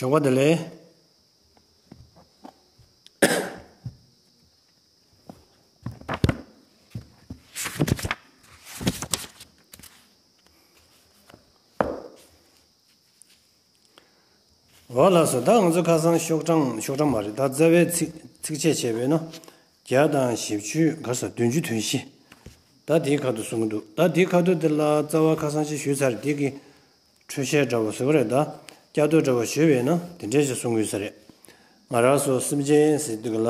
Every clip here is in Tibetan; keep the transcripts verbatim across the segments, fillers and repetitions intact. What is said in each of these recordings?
ཞོགས་པ་བདེ་ལེགས། འོ་ལགས་སོ། ད་ང་ཚོ་ཁ་སང་ཤོག་གྲངས་ཤོག་གྲངས་མ་རེད། ད་རྩ་བའི་ཚིགས་ཚིགས་བཅད་བྱས་པས་ན་བརྒྱ་དང་བཞི་བཅུ་ག་ས་བདུན་ཅུ་དོན་བཞི། ད་དེའི་ཁ་ཐུག་གསུང་གི་འདུག་ད་དེའི་ཁ་ཐུག་དེ་ལ་རྩ་བ་ཁ་སང་ཅིག་ཞུས་ཚར། དེ་གི་འཕྲོས་བཤད་འདྲ་བོ་བཟོ་གི་རེད། ད་བསྐྱར་ཟློས་འདྲ་བོ་ཞུས་པས་ན་དེ་འདྲས་ཞིག་གསུང་གི་ཡོད་ས་རེད། ང་རང་ཚོ་སེམས་ཅན་ཟེར་དུས་ལ་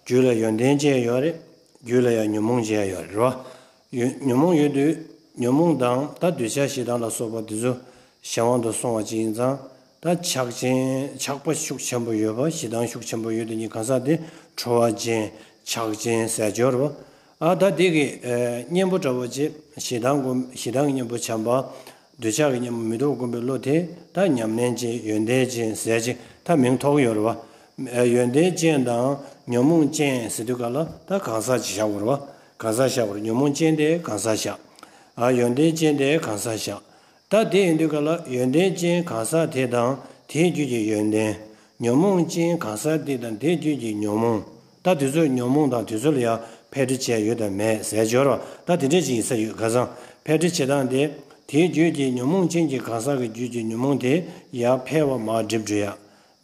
རྒྱུད་ལ་ཡོན་ཏན་ཅན་ཡོད་རེད། རྒྱུད་ལ་ཡང་ཉོན་མོངས་ཅན་ཡོད་རེད་བ། ཡོད་ཉོན་མོངས་ཡོད་དུས་ཉོན་མོངས་དང་ད་འདོད་ཆགས་ཞེ་སྡང་ལ་སོགས་པ་དེ་ཚོ་གཞན་དབང་དུ་སོང་བ་ཅིག་ཡིན་ཙང་། ད་ཆགས་ཅན་ཆགས་པ་ཤུགས་ཆེན་པོ་ཡོད་པ་ཞེ་སྡང་ཤུགས་ཆེན་པོ་ཡོད་དུས་ཉིད་གང་ཟག་དེ་ཁྲོ་བ་ཅན་ཆགས་ཅན་ཟེར་སྦྱོར་བ། ཨ་ད་དེ་གི་ཨེ་གཉེན་པོ་འདྲ་བོ་ཅིག་ཞེ་སྡང་སྒོམ་ཞེ་སྡང་གི་གཉེན་པོ་བྱམས་པ། འདོད་ཆགས་ཀྱི་གཉེན་པོ་མི་ལྡོག་སྒོམ་པའི་བློ་དེ་ད་ཉམས་ལེན་ཅན་ཡོན་ཏན་ཅན་ཟེར་ཅིག་ད་མིང་ཐོགས་ཡོད་རེད་བ། ཨ་ཡོན་ཏན་ཅན་དང་ཉོན་མོངས་ཅན་ཟེར་དུས་ག་ལ་ད་གང་ཟག་ཅིག་བཞག་དགོས་རེད་བ། གང་ཟག་བཞག་དགོས་རེད། ཉོན་མོངས་ཅན་དེ་གང་ཟག་བཞག་ཨ་ཡོན་ཏན་ཅན་དེ་གང་ཟག་བཞག་ད་དེ་ཡིན་དུས་ག་ལ་ཡོན་ཏན་ཅན་གང་ཟག་དེ་དང་དེའི་རྒྱུད་ཀྱི་ཡོན་ཏན། ཉོན་མོངས་ཅན་གང་ཟག་དེ་དང་དེའི་རྒྱུད་ཀྱི་ཉོན་མོངས། ད་དེ་ཚོ་ཉོན་མོངས་དང་དེ་ཚོ་ལ་ཡང་འཕེལ་འགྲིབ་བྱས་ཡོད་དམ་མེད་ཟེར་སྦྱོར་བ། ད་དེ་འདྲས་ཅིག་ཡིན་ས་ཡོད། ཁ་སང་འཕེལ་འགྲིབ་བྱེད་སྟངས་དེ་དེའི་རྒྱུད་ཀྱི་ཉོན་མོངས་ཅན་གྱི་གང་ཟག་གི་རྒྱུད་ཀྱི་ཉོན་མོངས་དེ་ཡར་འཕེལ་བ་མར་འགྲིབ་འགྲོ་ཡ།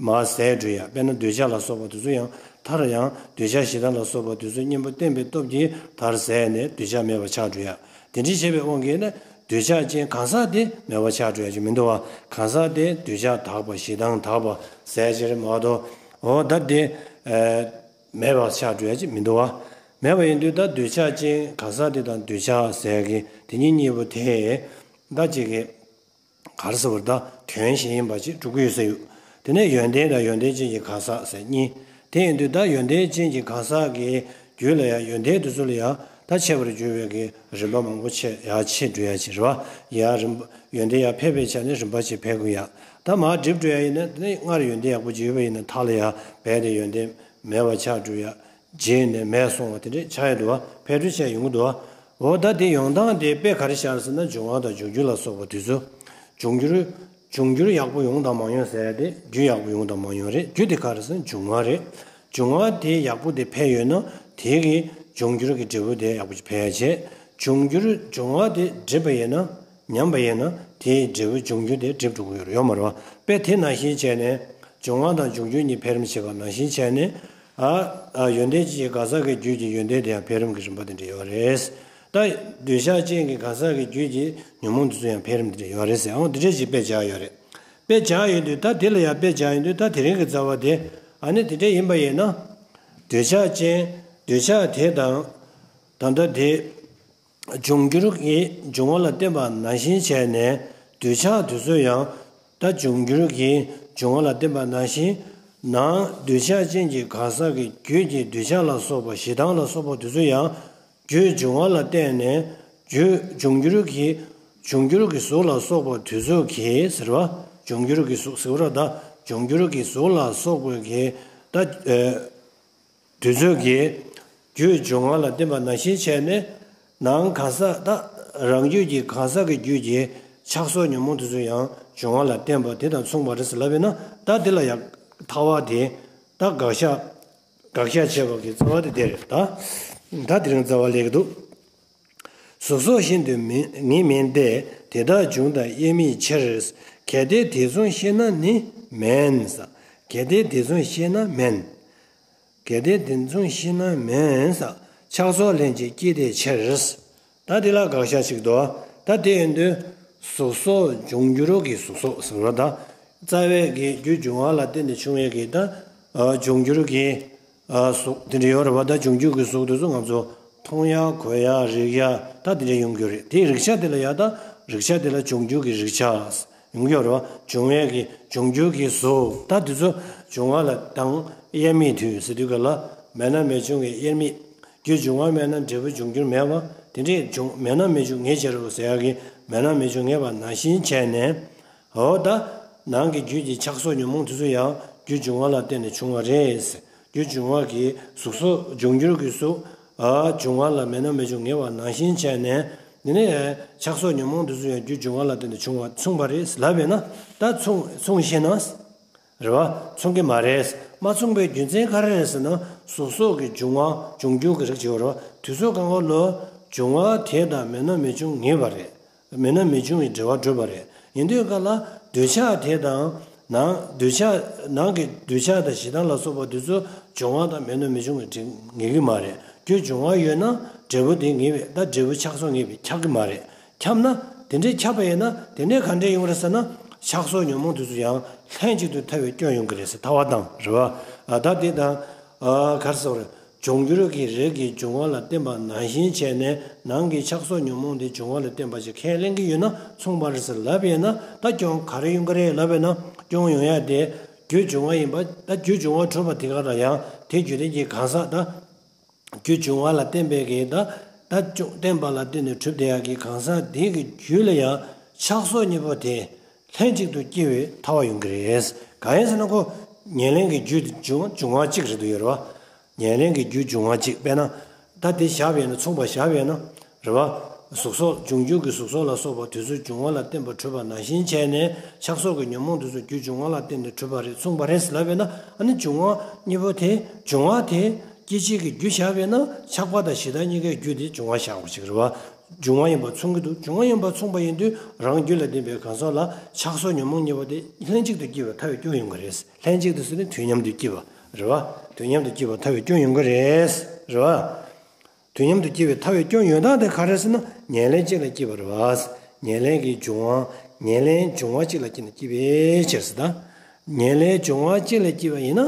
མར་ཟད་འགྲོ་ཡ། དཔེར་ན་འདོད་ཆགས་ལ་སོགས་པ་དེ་ཚོ་ཡང་མཐར་ཡང་འདོད་ཆགས་ཞེ་སྡང་ལ་སོགས་པ་དེ་ཚོ་གཉེན་པོ་བསྟེན་པའི་སྟོབས་ཀྱིས་མཐར་ཟད་ནས་འདོད་ཆགས་མེད་པར་ཆགས་འགྲོ་ཡ། དེ་འདྲའི་བྱས་པའི་དབང་གིས་ནི་འདོད་ཆགས་ཅན་གང་ཟག་དེ་མེད་པར་ཆགས་འགྲོ་ཡ་ཅིག་མི་འདུག་བ། གང་ཟག་དེ་འདོད་ཆགས་དག་པ་ཞེ་སྡང་དག་པ་ཟད་ཅེས་མ་གཏོགས་འོ་ད་དེ་ཨ་མེད་པར་ཆགས་འགྲོ་ཡ་ཅིག་མི་འདུག་བ། མེད་པ་ཡིན་དུས་ད་འདོད་ཆགས་ཅན་གང་ཟག་དེ་དང་འདོད་ཆགས་ཟད་ཀྱི་དེ་གཉིས་གཉིས་པོ་དེ་ད་ཅིག་གི་ག་རེ་ཟེར་བ་རེད། ད་དོན་གཞན་ཡིན་པ་ཅིག་སྒྲུབ་ཀྱི་ཡོད་ས་ཡོད། དེ་ནས་ཡོན་ཏན་དང་ཡོན་ཏན་ཅན་གྱི་གང་ཟག་ཟེར་གཉིས། དེ་ཡིན་དུས་ད་ཡོན་ཏན་ཅན་གྱི་གང་ཟག་གི་རྒྱུད་ལ་ཡང་ཡོན་ཏན་དེ་ཚོ་ལ་ཡང་ད་འཆད་པར་འགྱུར་བའི་གི་རིམ་པ་མང་པོ་ཆེ་ཡང་ཆེ་འགྲོ་ཡ་ཅིག་རེད་བ། ཡང་རིམ་པ་ཡོན་ཏན་ཡང་འཕེལ་བའི་ཆ་ནས་རིམ་པ་ཅིག་འཕེལ་དགོས་ཡ། ད་མར་འགྲིབ་འགྲོ་ཡ་ཡིན་ན་དེ་ནས་སྔར་ཡོན་ཏན་ཡག་པོ་ཅིག་ཡོད་པ་ཡིན་ན་མཐའ་ལ་ཡང་རྦད་དེ་ཡོན་ཏན་མེད་པ་ཆགས་འགྲོ་ཡ། རྗེས་ནས་མེད་སོང་བ་དེ་འདྲས་ཆགས་ཡོད་འདུག་བ། འཕེལ་འགྲིབ་བྱས་ཡོང་གི་འདུག་བ། འོ་ད་དེ་ཡོང་སྟངས་དེ་དཔེ་ག་རེ་བཞག་ཟེར་ན་འབྱུང་བ་དང་འབྱུང་འགྱུར་ལ་སོགས་པ་དེ་ཚོ། འབྱུང་འགྱུར། འབྱུང་འགྱུར་ཡག་པོ་ཡོང་དང་མ་ཡོང་ཟེར་ཡ་དེ་རྒྱུ་ཡག་པོ་ཡོང་དང་མ་ཡོང་རེད། རྒྱུ་དེ་ག་རེ་ཟེར་ན་འབྱུང་བ་རེད། འབྱུང་བ་དེ་ཡག་པོ་དེ་འཕེལ་ཡོད་ན་དེ་གི་འབྱུང་འགྱུར་གྱི་འབྲས་བུ་དེ་ཡག་པོ་ཅིག་འཕེལ་ཡ་བྱེད། འབྱུང་འགྱུར་འབྱུང་བ་དེ་འགྲིབ་པ་ཡིན་ན། ཉམས་པ་ཡིན་ན་དེའི་འབྲས་བུ་འབྱུང་འགྱུར་དེ་འགྲིབ་འགྲོ་གི་ཡོད་རེད། ཡོད་མ་རེད་བ། དཔེ་དེ་ནང་བཞིན་བྱས་ནས་འབྱུང་བ་དང་འབྱུང་འགྱུར་གཉིས་འཕེལ་རིམ་བྱེད་པ་ནང་བཞིན་བྱས་ནས་ཨ་ཨ་ཡོན་ཏན་ཅན་གྱི་གང་ཟག་གི་རྒྱུད་ཀྱི་ཡོན་ཏན་དེ་ཡང་འཕེལ་རིམ་གྱི་རིམ་པ་དེ་འདྲ་ཡོད་རེད། ད་འདོད་ཆགས་ཅན་གྱི་གང་ཟག་གི་རྒྱུད་ཀྱི་ཉོན་མོངས་དེ་ཚོ་ཡང་འཕེལ་རིམ་དེ་འདྲ་ཡོད་རེད་ཟེར། འོ་དེ་འདྲ་ཞིག་དཔེ་བྱས་ཡོད་རེད། དཔེ་བྱས་ཡོད་དུས་ད་དེ་ལ་ཡང་དཔེ་བྱས་ཡོད་དུས་ད་དེ་རིང་གི་རྩ་བ་དེ་ཨ་ནི་དེ་འདྲ་ཡིན་པ་ཡིན་ན། འདོད་ཆགས་ཅན་འདོད་ཆགས་དེ་དང་ད་ལྟ་དེ། འབྱུང་འགྱུར་གྱི་འབྱུང་བ་ལ་བརྟེན་པ་ནང་བཞིན་བྱས་ནས་འདོད་ཆགས་དེ་ཚོ་ཡང་ད་འབྱུང་འགྱུར་གྱི་འབྱུང་བ་ལ་བརྟེན་པ་ནང་བཞིན་ནང་འདོད་ཆགས་ཅན་གྱི་གང་ཟག་གི་རྒྱུད་ཀྱི་འདོད་ཆགས་ལ་སོགས་པ་ཞེ་སྡང་ལ་སོགས་པ་དེ་ཚོ་ཡང་རྒྱུད་འབྱུང་བ་ལ་བརྟེན་ནས་རྒྱུད་འབྱུང་འགྱུར་གྱི་འབྱུང་འགྱུར་གྱི་གཟུགས་ལ་སོགས་པ་དེ་ཚོ་གིས་ཟེར་བ། འབྱུང་འགྱུར་གྱི་གཟུགས་ཟེར་བ་ར་ད་འབྱུང་འགྱུར་གྱི་གཟུགས་ལ་སོགས་པ་གིས་ད། དུས་ཚོད་ཀྱི་རྒྱུད་འབྱུང་བ་ལ་བརྟེན་པ་ནང་བཞིན་བྱས་ནས་ནང་གང་ཟག་དང་རང་རྒྱུད་ཀྱི་གང་ཟག་གི་རྒྱུད་ཀྱི་ཆགས་སོགས་ཉོན་མོངས་དེ་ཚོ་ཡང་འབྱུང་བ་ལ་བརྟེན་པ་དེ་དང་མཚུངས་པ་རེད་ཟེར་ལབ་པས་ན་ད་དེ་ལ་ཡང་ཐ་བ་དེ་ད་དགག་བཞག་དགག་བཞག་བྱས་པ་གི་རྩ་བ་དེ་དེ་རེད། ད་ད་དེ་རིང་རྩ་བ་ལས་ཀྱི་འདུག་གཟུགས་སོགས་བཞིན་དུ་མི་ངེས་མིན་ཏེ། དེ་དག་འབྱུང་དང་དབྱེར་མེད་ཕྱིར། གལ་ཏེ་དེ་མཚུངས་ཤེ་ན་ནི་མེན་ཟེར། གལ་ཏེ་དེ་མཚུངས་ཤེ་ན་མེན། གལ་ཏེ་དེ་མཚུངས་ཤེ་ན་མེན་ཟེར། ཆགས་སོགས་ལྷན་ཅིག་སྐྱེས་དེའི་ཕྱིར། ད་དེ་ལ་དགག་བཞག་ཅིག་འདུག་ད་དེ་ཡིན་དུས་གཟུགས་སོགས་འབྱུང་འགྱུར་གྱི་གཟུགས་སོགས་ཟེར་བ་ད་རྩ་བའི་གི་རྒྱུ་འབྱུང་བ་ལ་བརྟེན་ནས་བྱུང་བའི་གི་ད་འབྱུང་འགྱུར་གྱི། ཨ་གཟུགས་དེ་འདྲ་ཡོད་རེད་བ། ད་འབྱུང་འགྱུར་གྱི་གཟུགས་དེ་ཚོ་ང་ཚོ་མཐོང་ཡ་གོ་ཡ་རེག་ཡ་ད་དེ་འདྲ་ཡོང་གི་ཡོད་རེད། དེའི་རེག་བྱ་དེ་ལ་ཡ་ད་རེག་བྱ་དེ་ལ་འབྱུང་འགྱུར་གྱི་རེག་བྱ་ཡོང་གི་ཡོད་རེད་བ། འབྱུང་བའི་གི་འབྱུང་འགྱུར་གྱི་གཟུགས་ད་དེ་ཚོ་འབྱུང་བ་ལ་དང་དབྱེར་མེད་དུས་ཟེར་དུས་ག་ལ་མེད་ན་མེད་འབྱུང་གི་དབྱེར་མེད། རྒྱུ་འབྱུང་བ་མེད་ན་འབྲས་བུ་འབྱུང་འགྱུར་མེད་པ་དེ་འདྲས་འབྱུང་མེད་ན་མེད་འབྱུང་ངེས་བྱེད་རེད་ཟེར་ཡ་གི་མེད་ན་མེད་འབྱུང་ངེས་པ་ནང་བཞིན་བྱས་ནས། འོ་ད། ནང་གི་རྒྱུད་ཀྱི་ཆགས་སོགས་ཉོན་མོངས་དེ་ཚོ་ཡང་རྒྱུ་འབྱུང་བ་ལ་བརྟེན་ནས་བྱུང་བ་རེད། རྒྱུ་འབྱུང་བ་གི་གཟུགས་སོགས་འབྱུང་འགྱུར་གྱི་གཟུགས། ཨ་འབྱུང་བ་ལ་མེད་ན་མེད་འབྱུང་ངེས་པ་ནང་བཞིན་བྱས་ནས། འདི་ནས་ཆགས་སོགས་ཉོན་མོངས་དེ་ཚོ་ཡང་རྒྱུ་འབྱུང་བ་ལ་བརྟེན་ནས་བྱུང་བ་མཚུངས་པ་རེད་ལབ་པས་ན་ད་མཚུངས་མཚུངས་ཤེ་ན། རེད་བ། མཚུངས་ཀྱི་མ་རེད། མ་མཚུངས་པའི་རྒྱུ་མཚན་ག་རེ་རེད་ཟེར་ན། གཟུགས་སོགས་ཀྱི་འབྱུང་བ་འབྱུང་འགྱུར་གྱི་རིགས་བྱེད་པ་རེད་བ། དུས་ཚོད་གང་ག་ལ་འབྱུང་བ་དེ་དང་མེད་ན་མི་འབྱུང་ངེས་པ་རེད། མེད་ན་མི་འབྱུང་བའི་འབྲེལ་བ་གྲུབ་པ་རེད། ཡིན་དུས་ག་ལ་འདོད་ཆགས་དེ་དང་། ནང་འདོད་ཆགས་ནང་གི་འདོད་ཆགས་དང་ཞེ་སྡང་ལ་སོགས་པ་དེ་ཚོ་འབྱུང་བ་དང་མེད་ན་མི་འབྱུང་བའི་འབྲེལ་ངེས་ཀྱི་མ་རེད། རྒྱུ་འབྱུང་བ་ཡོད་ན་འབྲས་བུ་དེ་ངེས་པས། ད་འབྲས་བུ་ཆགས་སོགས་ངེས་པས་ཁྱབ་ཀྱི་མ་རེད། ཁྱབ་ན། དེ་འདྲའི་ཁྱབ་པ་ཡིན་ན་དེ་ནས་ག་འདྲས་ཡོང་རེད་ཟེར་ན། ཆགས་སོགས་ཉོན་མོངས་དེ་ཚོ་ཡང་ལྷན་ཅིག་ཏུ་ཐལ་བའི་སྐྱོན་ཡོང་གི་རེད་ཟེར། ཐལ་བ་དང་རེད་བ། ཨ་ད་དེ་དང་། ཨ་ག་རེ་ཟེར་བ་རེད། འབྱུང་འགྱུར་གྱི་རིགས་ཀྱི་འབྱུང་བ་ལ་བརྟེན་པ་ནང་བཞིན་བྱས་ནས་ནང་གི་ཆགས་སོགས་ཉོན་མོངས་དེ་འབྱུང་བ་ལ་བརྟེན་པ་ཞིག་ཁས་ལེན་གྱི་ཡོད་ན་མཚུངས་པ་རེད་ཟེར་ལབ་པ་ཡིན་ན། ད་སྐྱོན་ག་རེ་ཡོང་གི་རེད་ལབ་པ་ཡིན་ན། སྐྱོན་ཡོང་ཡ་དེ་རྒྱུ་འབྱུང་བ་ཡིན་པ། ད་རྒྱུ་འབྱུང་བ་གྲུབ་པ་དེ་ག་ལ་ཡང་དེ་རྒྱུ་ལྡན་གྱི་གང་ཟག་ད། རྒྱུ་འབྱུང་བ་ལ་བརྟེན་པའི་གི་ད། ད་བརྟེན་པ་ལ་བརྟེན་ནས་གྲུབ་བསྡད་ཡག་གི་གང་ཟག་དེ་གི་རྒྱུད་ལ་ཡང་ཆགས་སོགས་གཉིས་པོ་དེ་ལྷན་ཅིག་ཏུ་སྐྱེ་བའི་ཐལ་བ་ཡོང་གི་རེད། གང་ཡིན་ཟེར་ན་ཁོ་ཉེར་ལེན་གྱི་རྒྱུ་འབྱུང་འབྱུང་བ་གཅིག་རེད་འདུག་ཡོད་རེད་བ། ཉེར་ལེན་གྱི་རྒྱུ་འབྱུང་བ་གཅིག་དཔེར་ན། ད་དེ་བཞག་པ་ཡིན་ན། མཚུངས་པ་བཞག་པ་ཡིན་ན། རེད་བ། གཟུགས་སོགས་འབྱུང་འགྱུར་གྱི་གཟུགས་སོགས་ལ་སོགས་པ་དེ་ཚོ་འབྱུང་བ་ལ་བརྟེན་པ་གྲུབ་པ་ནང་བཞིན་བྱས་ནས་ཆགས་སོགས་ཀྱི་ཉོན་མོངས་དེ་ཚོ་རྒྱུ་འབྱུང་བ་ལ་བརྟེན་ནས་གྲུབ་པ་རེད། མཚུངས་པ་རེད་ཟེར་ལབ་པས་ན། ཨ་ནི་འབྱུང་བ་གཉིས་པོ་དེ། འབྱུང་བ་དེ། སྐྱེད་བྱེད་ཀྱི་རྒྱུ་བཞག་པས་ན་ཆགས་པ་དང་ཞེ་སྡང་གཉིས་ཀའི་རྒྱུ་དེ་འབྱུང་བ་བཞག་པ་ཞིག་རེད་བ། འབྱུང་བ་ཡིན་པ་མཚུངས་ཀྱི་འདུག་འབྱུང་བ་ཡིན་པ་མཚུངས་པ་ཡིན་དུས་རང་རྒྱུད་ལ་ལྡན་པའི་གང་ཟག་ལ་ཆགས་སོགས་ཉོན་མོངས་གཉིས་པོ་དེ་ལྷན་ཅིག་ཏུ་སྐྱེ་བའི་ཐལ་བའི་སྐྱོན་ཡོང་གི་རེད། ལྷན་ཅིག་ཏུ་ཟེར་ནས་དུས་མཉམ་དུ་སྐྱེ་བ་རེད་བ། དུས་མཉམ་དུ་སྐྱེ་བའི་ཐལ་བའི་སྐྱོན་ཡོང་གི་རེད། རེད་བ། དུས་མཉམ་དུ་སྐྱེ་བའི་ཐལ་བའི་སྐྱོན་ཡོང་སྟངས་དེ་ག་རེ་ཟེར་ན། ཉེར་ལེན་གཅིག་ལ་སྐྱེས་པ་རེད་བ། ཉེར་ལེན་གྱི་འབྱུང་བ། ཉེར་ལེན་འབྱུང་བ་གཅིག་ལ་སྐྱེས་ནས་སྐྱེས་པའི་ཕྱིར་ཟེར་ད། ཉེར་ལེན་འབྱུང་བ་གཅིག་ལ་སྐྱེས་པ་ཡིན་ན།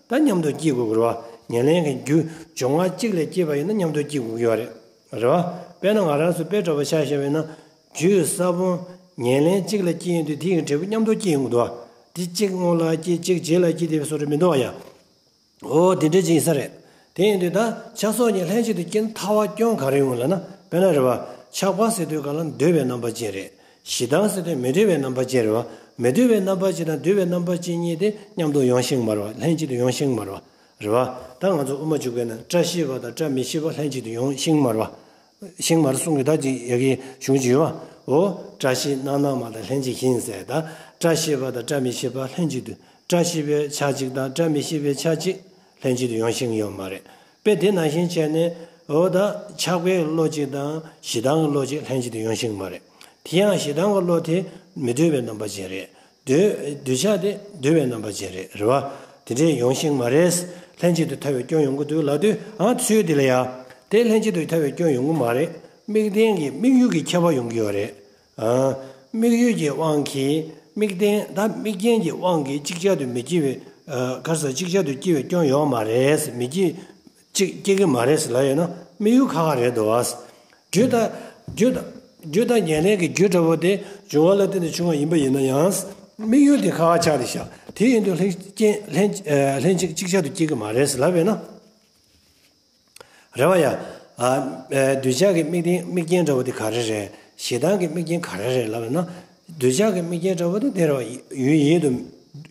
ད་མཉམ་དུ་སྐྱེ་དགོས་ཀྱི་རེད་བ། ཉེར་ལེན་གྱི་རྒྱུ་འབྱུང་བ་གཅིག་ལ་སྐྱེས་པ་ཡིན་ན་མཉམ་དུ་སྐྱེ་དགོས་ཀྱི་ཡོད་རེད། རེད་བ། དཔེར་ན་ང་རང་ཚོ་དཔེ་འདྲ་པོ་ཆ་བཞག་པ་ཡིན་ན། རྒྱུ་ས་བོན་ཉེར་ལེན་གཅིག་ལ་སྐྱེས་ཡོང་དུས་དེ་ཡི་འབྲས་བུ་མཉམ་དུ་སྐྱེ་ཡོང་གི་འདུག་བ། དེ་གཅིག་སྔོན་ལ་སྐྱེས། གཅིག་རྗེས་ལ་སྐྱེས། དེ་བཟོ་འདྲ་མི་འདུག་བ་ཡ། འོ་དེ་འདྲ་ཅིག་ཡིན་ས་རེད། དེ་ཡིན་དུས་ད་ཆགས་སོགས་གཉིས་ལྷན་ཅིག་ཏུ་སྐྱེས་ན་ཐལ་བ་སྐྱོན་ག་རེ་ཡོང་ལབ་ན། དཔེར་ན་རེད་བ། ཆགས་པ་ཟེར་དུས་ག་ལ་འདོད་པའི་རྣམ་པ་ཅན་རེད། ཞེ་སྡང་ཟེར་དུས་མི་འདོད་པའི་རྣམ་པ་ཅན་རེད་བ། མི་འདོད་པའི་རྣམ་པ་ཅན་དང་འདོད་པའི་རྣམ་པ་ཅན་གཉིས་དེ་མཉམ་དུ་ཡོང་ཤེས་མ་རེད་བ། ལྷན་ཅིག་ཏུ་ཡོང་ཤེས་མ་རེད་བ། རེད་བ། ད་ང་ཚོ་དབུ་མ་འཇུག་པའི་ནང་བཀྲ་ཤིས་པ་དང་བཀྲ་མི་ཤིས་པ་ལྷན་ཅིག་ཏུ་ཡོང་ཤེས་མ་རེད་བ། ཤིང་མར་གསུང་གི་ད་ཅིག་ཡ་གི་གཞུང་ཅིག་ཡོད་བ། འོ། བཀྲ་ཤིས་སྣང་སྣང་མ་དང་ལྷན་ཅིག་བཞིན་ཟེར་ད། བཀྲ་ཤིས་པ་དང་བཀྲ་མི་ཤིས་པ་ལྷན་ཅིག་ཏུ། བཀྲ་ཤིས་པའི་ཆ་གཅིག་དང་བཀྲ་མི་ཤིས་པའི་ཆ་གཅིག་ལྷན་ཅིག་ཏུ་ཡོང་ཤེས་ཡོད་མ་རེད། དཔེ་དེ་ནང་བཞིན་བྱས་ནས། འོ་ད་ཆགས་པའི་བློ་གཅིག་དང་ཞེ་སྡང་གི་བློ་གཅིག་ལྷན་ཅིག་ཏུ་ཡོང་ཤེས་མ་རེད། དེ་ཡང་ཞེ་སྡང་གི་བློ་དེ་མི་འདོད་པའི་རྣམ་པ་ཅན་རེད། འདོད་འདོད་ཆགས་དེ་འདོད་པའི་རྣམ་པ་ཅན་རེད། རེད་བ། དེ་འདྲས་ཡོང་ཤེས་མ་རེད། ལྷན་ཅིག་ཏུ་ཐལ་བའི་སྐྱོན་ཡོང་གི་འདུག་ལབ་དུས། ཨ་ཚུལ་འདི་ལ་ཡ། དེ་ལྷན་ཅིག་ཏུ་ཐལ་བའི་སྐྱོན་ཡོང་གི་མ་རེད། དམིགས་རྟེན་གྱི་དམིགས་ཡུལ་གྱི་ཁྱད་པར་ཡོང་གི་ཡོད་རེད། ཨ། དམིགས་ཡུལ་གྱི་དབང་གིས་དམིགས་རྟེན་ད་དམིགས་རྐྱེན་གྱི་དབང་གིས་ཅིག་ཅར་དུ་མི་སྐྱེ་བའི། ཨ། ག་རེ་ཟེར། ཅིག་ཅར་དུ་སྐྱེ་བའི་སྐྱོན་ཡོད་མ་རེད། མི་སྐྱེ། ཅིག་སྐྱེ་གི་མ་རེད་ལབ་ཡོད་ན་དམིགས་ཡུལ་ཁག་ཁག་རེད་འདུག་བ། རྒྱུ་དང་། རྒྱུ་དང་། རྒྱུ་དང་ཉེར་ལེན་གྱི་རྒྱུ་འདྲ་བོ་དེ་འབྱུང་བ་ལ་བརྟེན་ནས་བྱུང་བ་ཡིན་པ་ཡིན་ན་ཡང་། དམིགས་ཡུལ་དེ་ཁག་ཁག་ཆགས་ཏེ་བཞག་དེ་ཡིན་དུས་ལྷན་སྐྱེས་ལྷན་ལྷན་ཅིག་ཅིག་ཅར་དུ་སྐྱེ་གི་མ་རེད་ལབ་ཡོད་ན། རེད་བ་ཡ། ཨ། འདོད་ཆགས་ཀྱི་དམིགས་རྟེན། དམིགས་རྐྱེན་འདྲ་བོ་དེ་ག་རེ་རེད། ཞེ་སྡང་གི་དམིགས་རྐྱེན་ག་རེ་རེད་ལབ་ན། འདོད་ཆགས་ཀྱི་དམིགས་རྐྱེན་འདྲ་བོ་དེ་དེ་རེད་བ། ཡུལ་ཡིད་དུ།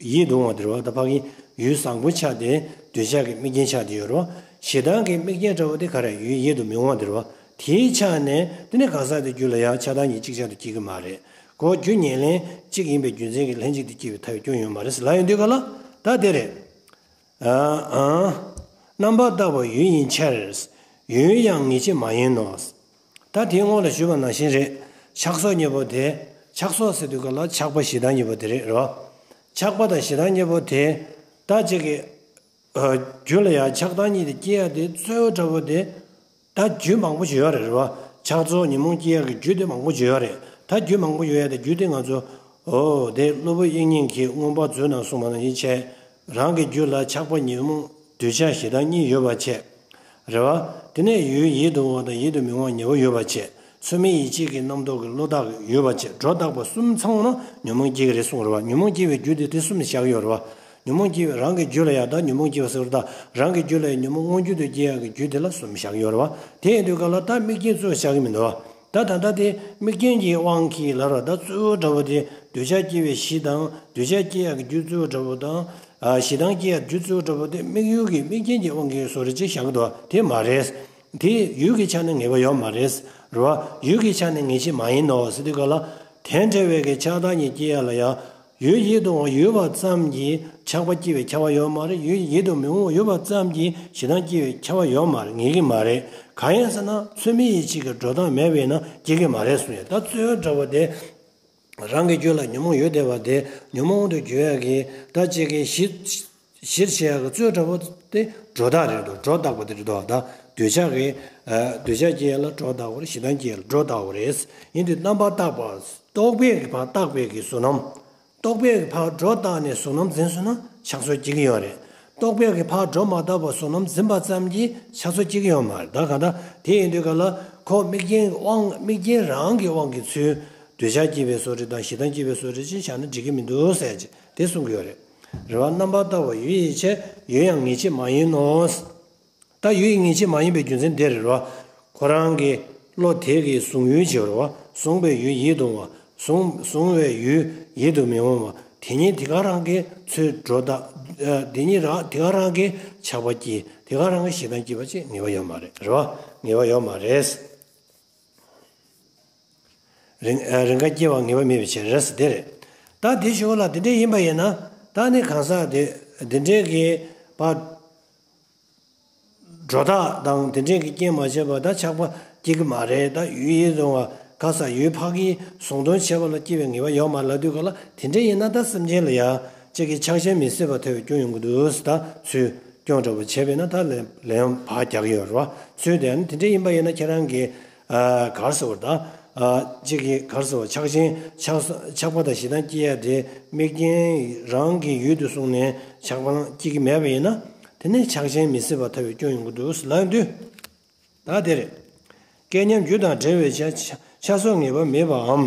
ཡིད་དུ་འོང་བ་དེ་རེད་བ། ད་ཕ་གི་ཡུལ་བཟང་པོ་ཆགས་ཏེ་འདོད་ཆགས་ཀྱི་དམིགས་རྐྱེན་ཆགས་ཏེ་ཡོད་རེད་བ། ཞེ་སྡང་གི་དམིགས་རྐྱེན་འདྲ་བོ་དེ་ག་རེ། ཡུལ་ཡིད་དུ་མི་འོང་བ་དེ་རེད་བ། དེའི་ཆ་ནས་དེ་ནས་གང་ཟག་དེ་རྒྱུད་ལ་ཡང་ཆགས་སྡང་གཉིས་ཅིག་ཅར་དུ་སྐྱེ་གི་མ་རེད། ཁོ་རྒྱུ་ཉེར་ལེན་གཅིག་ཡིན་པའི་རྒྱུ་མཚན་གྱིས་ལྷན་ཅིག་ཏུ་སྐྱེ་བའི་ཐལ་བའི་སྐྱོན་ཡོད་མ་རེད་ལབ་ཡོང་དུས་ག་ལ། ད་དེ་རེད། ཨ་ཨ། རྣམ་པར་བརྟགས་པ་ཡུལ་ཡིན་ཕྱིར། ཡུལ་ཡང་ངེས་བྱེད་མ་ཡིན་ནོ། ད་དེའི་སྔོན་ལ་ཞུས་པ་ནང་བཞིན་རེད། ཆགས་སོགས་གཉིས་པོ་དེ། ཆགས་སོགས་ཟེར་དུས་ག་ལ་ཆགས་པ་ཞེ་སྡང་གཉིས་པོ་དེ་རེད། རེད་བ། ཆགས་པ་དང་ཞེ་སྡང་གཉིས་པོ་དེ། ད་ཅིག་གི། ཨ། རྒྱུད་ལ་ཡང་ཆགས་སྡང་གཉིས་དེ་སྐྱེ་ཡ་དེ་གཙོ་བོ་འདྲ་བོ་དེ། ད་རྒྱུ་མང་པོ་ཞིག་ཡོད་རེད། རེད་བ། ཆགས་སོགས་ཉོན་མོངས་སྐྱེ་ཡག་གི་རྒྱུ་དེ་མང་པོ་ཞིག་ཡོད་རེད། ད་རྒྱུ་མང་པོ་ཡོད་ཡག་དེ་རྒྱུ་དེ་ང་ཚོ། འོ། དེ་སློབ་དཔོན་དབྱིག་གཉེན་གྱིས་མངོན་པ་མཛོད་ནང་གསུངས་པ་ནང་བཞིན་བྱས། རང་གི་རྒྱུད་ལ་ཆགས་པ་ཉོན་མོངས་འདོད་ཆགས་ཞེ་སྡང་གཉིས་ཡོད་པ་བྱས། རེད་བ། དེ་ནས་ཡུལ་ཡིད་དུ་འོང་བ་དང་ཡིད་དུ་མི་འོང་བ་གཉིས་པོ་ཡོད་པ་བྱས། ཚོར་མེད་ཡིད་བྱེད་ཀྱི་རྣམ་རྟོག་གི་བློ་དག་ཡོད་པ་བྱས། སྒྲོ་བཏགས་པ་གསུམ་ཚང་བ་ན་ཉོན་མོངས་སྐྱེ་གི་རེད་གསུངས། རེད་བ། ཉོན་མོངས་སྐྱེ་བའི་རྒྱུ་དེ་དེ་གསུམ་ནས་བཞག་ཡོད་རེད་བ། ཉོན་མོངས་སྐྱེ་བའི་རང་གི་རྒྱུད་ལ་ཡང་། ད་ཉོན་མོངས་སྐྱེ་བ་ཟེར་བ་ད་རང་གི་རྒྱུད་ལ་ཡང་ཉོན་མོངས་མངོན་གྱུར་དུ་སྐྱེ་ཡག་གི་རྒྱུ་དེ་ལ་གསུམ་བཞག་ཡོད་རེད་བ། དེ་ཡིན་དུས་ག་ལ་ད་དམིགས་རྐྱེན་གཙོ་བོ་བཞག་གི་མི་འདུག་བ། ད་ད་ལྟ་དེ་དམིགས་རྐྱེན་གྱི་དབང་གིས་ལབ་ར། ད་གཙོ་བོ་འདྲ་བོ་དེ་འདོད་ཆགས་སྐྱེ་བའི་གཞི་དང་། འདོད་ཆགས་སྐྱེ་ཡག་གི་རྒྱུ་གཙོ་བོ་འདྲ་བོ་དང་། ཨ། ཞེ་སྡང་སྐྱེ་ཡག་རྒྱུ་གཙོ་བོ་འདྲ་བོ་དེ་དམིགས་ཡུལ་གྱི་དམིགས་རྐྱེན་གྱི་དབང་གིས་བཟོ་རེ་ཅེས་བཞག་གི་འདུག་བ། དེ་མ་རེད། དེ་ཡུལ་གྱི་ཆ་ནས་ངེས་པ་ཡོད་མ་རེད། རེད་བ། ཡུལ་གྱི་ཆ་ནས་ངེས་བྱེད་མ་ཡིན་ནོ་ཟེར་དུས་ག་ལ། དེ་འདྲ་བའི་གི་ཆགས་སྡང་གཉིས་སྐྱེ་ཡག་ལ་ཡང་། ཡུལ་ཡིད་དུ་འོང་ཡོད་པ་ཙམ་གྱིས་ ཆགས་པ་སྐྱེ་བའི་ཁྱབ་པ་ཡོད་མ་རེད། ཡུལ་ཡིད་དུ་མི་འོང་བ་ཡོད་པ་ཙམ་གྱིས་ཞེ་སྡང་སྐྱེ་བའི་ཁྱབ་པ་ཡོད་མ་རེད། ངེས་ཀྱི་མ་རེད། གང་ཡིན་ཟེར་ན་ཚོད་མེད་ཡིད་ཆེས་ཀྱི་སྒྲོ་བཏགས་མེད་པས་ན་སྐྱེ་གི་མ་རེད་གསུངས་ཡོད། ད་རྩོལ་འདྲ་བོ་དེ། རང་གི་རྒྱུད་ལ་ཉོན་མོངས་ཡོད་བསྡད་པ་དེ་ཉོན་མོངས་དུ་འགྱུར་ཡག་གི་ད་ཅིག་གི་གཞི་གཞིར་བྱེད་ཡག་གི་རྩོལ་འདྲ་བོ་དེ་སྒྲོ་བཏགས་རེད་འདུག་སྒྲོ་བཏགས་པ་དེ་རེད་འདུག་ད་འདོད་ཆགས་ཀྱི་འདོད་ཆགས་སྐྱེ་ཡག་ལ་སྒྲོ་བཏགས་པ་རེད། ཞེ་སྡང་སྐྱེ་ཡག་ལ་སྒྲོ་བཏགས་པ་རེད། ཡིན་དུས་རྣམ་པར་བརྟགས་པ། རྟོག་པས་ཀྱི་ཕར་བཏགས་པའི་གི་གཟུང་རྣམ། རྟོག་པས་ཀྱི་ཕར་སྒྲོ་བཏགས་ནས་གཟུང་རྣམ་འཛིན་སོང་ན་ཆགས་ཚོར་སྐྱེ་གི་ཡོད་རེད། རྟོག་པས་ཀྱི་ཕར་སྒྲོ་མ་བཏགས་པར་གཟུང་རྣམ་འཛིན་པ་ཙམ་གྱིས་ཆགས་ཚོར་སྐྱེ་གི་ཡོད་མ་རེད། ད་གང་ལྟར་དེ་ཡིན་དུས་ག་ལ་ཁོ་དམིགས་རྐྱེན་དབང་དམིགས་རྐྱེན་རང་གི་དབང་གིས་ཚུར་འདོད་ཆགས་སྐྱེ་བའི་བཟོ་འདྲ་དང་ཞེ་སྡང་སྐྱེ་བའི་བཟོ་འདྲ་ཅིག་བཞག་ན་འགྲིག་གི་མི་འདུག་ཟེར་ཅིག་དེ་གསུང་གི་ཡོད་རེད། རེད་བ། རྣམ་པར་བརྟགས་པ་ཡུལ་ཡིད་ཆེས་ཡུལ་ཡང་ངེས་བྱེད་མ་ཡིན་ནོ། ད་ཡུལ་ཡིད་ངེས་བྱེད་མ་ཡིན་པའི་རྒྱུ་མཚན་དེ་རེད་རོ། ཁོ་རང་གི་བློ་དེ་གི་གཟུང་ཡུལ་བྱེད་རོ། གཟུང་བའི་ཡུལ་ཡིད་དུ་འོང་བ། གཟུང་གཟུང་བའི་ཡུལ་ཡིད་དུ་མི་འོང་བ། དེ་ཉིད་དེ་ག་རང་གི་ཚུར་སྒྲོ་བཏགས། དེ་ཉིད་རང་དེ་ག་རང་གི་ཆགས་པ་སྐྱེ། དེ་ག་རང་གི་ཞེ་སྡང་སྐྱེ་བ་ཅིག་ངེས་པ་ཡོད་མ་རེད་རོ། ངེས་པ་ཡོད་མ་རེད། རིང་རིང་ག་སྐྱེ་བ་ངེས་པ་མེད་པའི་ཕྱིར་ཟེར་དེ་རེད། ད་དེ་ཞུ་བ་ལ་དེ་འདྲ་ཡིན་པ་ཡིན་ན་ད་ནི་གང་ཟག་དེ་དེ་འདྲའི་གི་པ། སྒྲོ་བཏགས་དང་དེ་འདྲས་ཀྱི་རྐྱེན་མ་བྱས་པར་ད་ཆགས་པ་སྐྱེ་གི་མ་རེད། ད་ཡུལ་ཡིད་དུ་འོང་བ་ག་ས་ཡུལ་ཕ་གིའི་གཟུང་དོན་བྱས་པ་ལ་སྐྱེ་བའི་ངེས་པ་ཡོད་མ་རེད་ལབ་དུས་ག་ལ་དེ་འདྲས་ཡིན་ན་ད་སེམས་ཅན་ལ་ཡང་གཅིག་གི་ཆགས་ཞེན་མི་སྲིད་པ་ཐལ་བའི་སྐྱོན་ཡོང་གི་འདུག་ད་ཚུལ་སྐྱོན་འདྲ་བོ་བྱས་པས་ན་ད་ལན་ལན་ཡང་ཕར་རྒྱག་གི་ཡོད་རེད་བ། ཚུལ་དེ་ཡང་དེ་འདྲས་ཡིན་པ་ཡིན་ན་ཁྱེད་རང་གི་ག་རེ་ཟེར་བ་ད་གཅིག་གི་ག་རེ་ཟེར་བ་ཆགས་ཞེན་ཆགས་ཆགས་པ་དང་ཞེ་སྡང་སྐྱེ་ཡ་དེ་དམིགས་རྐྱེན་རང་གི་ཡུལ་དུ་བཟུང་ནས་ཆགས་པ་སྐྱེ་གི་མེད་པ་ཡིན་ན། དེ་ནས་ཆགས་ཞེན་མི་སྲིད་པ་ཐལ་བའི་སྐྱོན་ཡོང་གི་འདུག་ལབ་དུས། ད་དེ་རེད། སྐལ་མཉམ་རྒྱུ་དང་འབྲེལ་བའི་ཆ་ཆགས་སོགས་ངེས་པ་མེད་པའམ།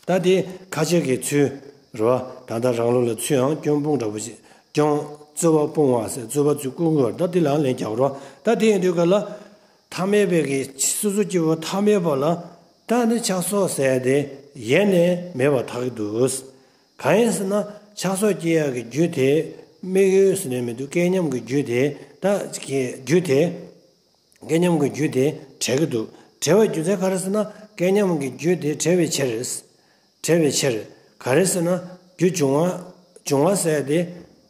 ད་དེ་ཁ་ཆེ་གི་ཚུལ་རེད་བ། ད་ལྟ་རང་ལུགས་ལ་ཚུལ་ཡང་སྐྱོན་སྤོང་འདྲ་པོ་ཞིག་སྐྱོན་རྩོད་པ་སྤོང་བ་ཟེར་རྩོད་པ་ཚུལ་སྐུ་ངོ་ད་དེ་ལའང་ལན་རྒྱག་རོགས། ད་དེ་ཡིན་དུས་ག་ལ། ཐ་མལ་པའི་གི་སོ་སོ་སྐྱེ་བོ་ཐ་མལ་པ་ལ་ད་ནི་ཆགས་སོགས་ཟེར་དེ་ཡེ་ནས་མེད་པར་ཐལ་གི་འདུག་གང་ཡིན་ཟེར་ན་ཆགས་སོགས་སྐྱེ་ཡག་གི་རྒྱུ་དེ་དམིགས་ཡུལ་ཟེར་ནས་མི་འདུག་སྐལ་མཉམ་གྱི་རྒྱུ་དེ་ད་ཀྱི་རྒྱུ་དེ་སྐལ་མཉམ་གྱི་རྒྱུ་དེ་བྲལ་གི་འདུག་བྲལ་བའི་རྒྱུ་མཚན་ག་རེ་ཟེར་ན་སྐལ་མཉམ་གྱི་རྒྱུ་དེ་བྲལ་བའི་ཕྱིར། བྲལ་བའི་ཕྱིར། ག་རེ་ཟེར་ན་རྒྱུ་འབྱུང་བ་འབྱུང་བ་ཟེར་དེ་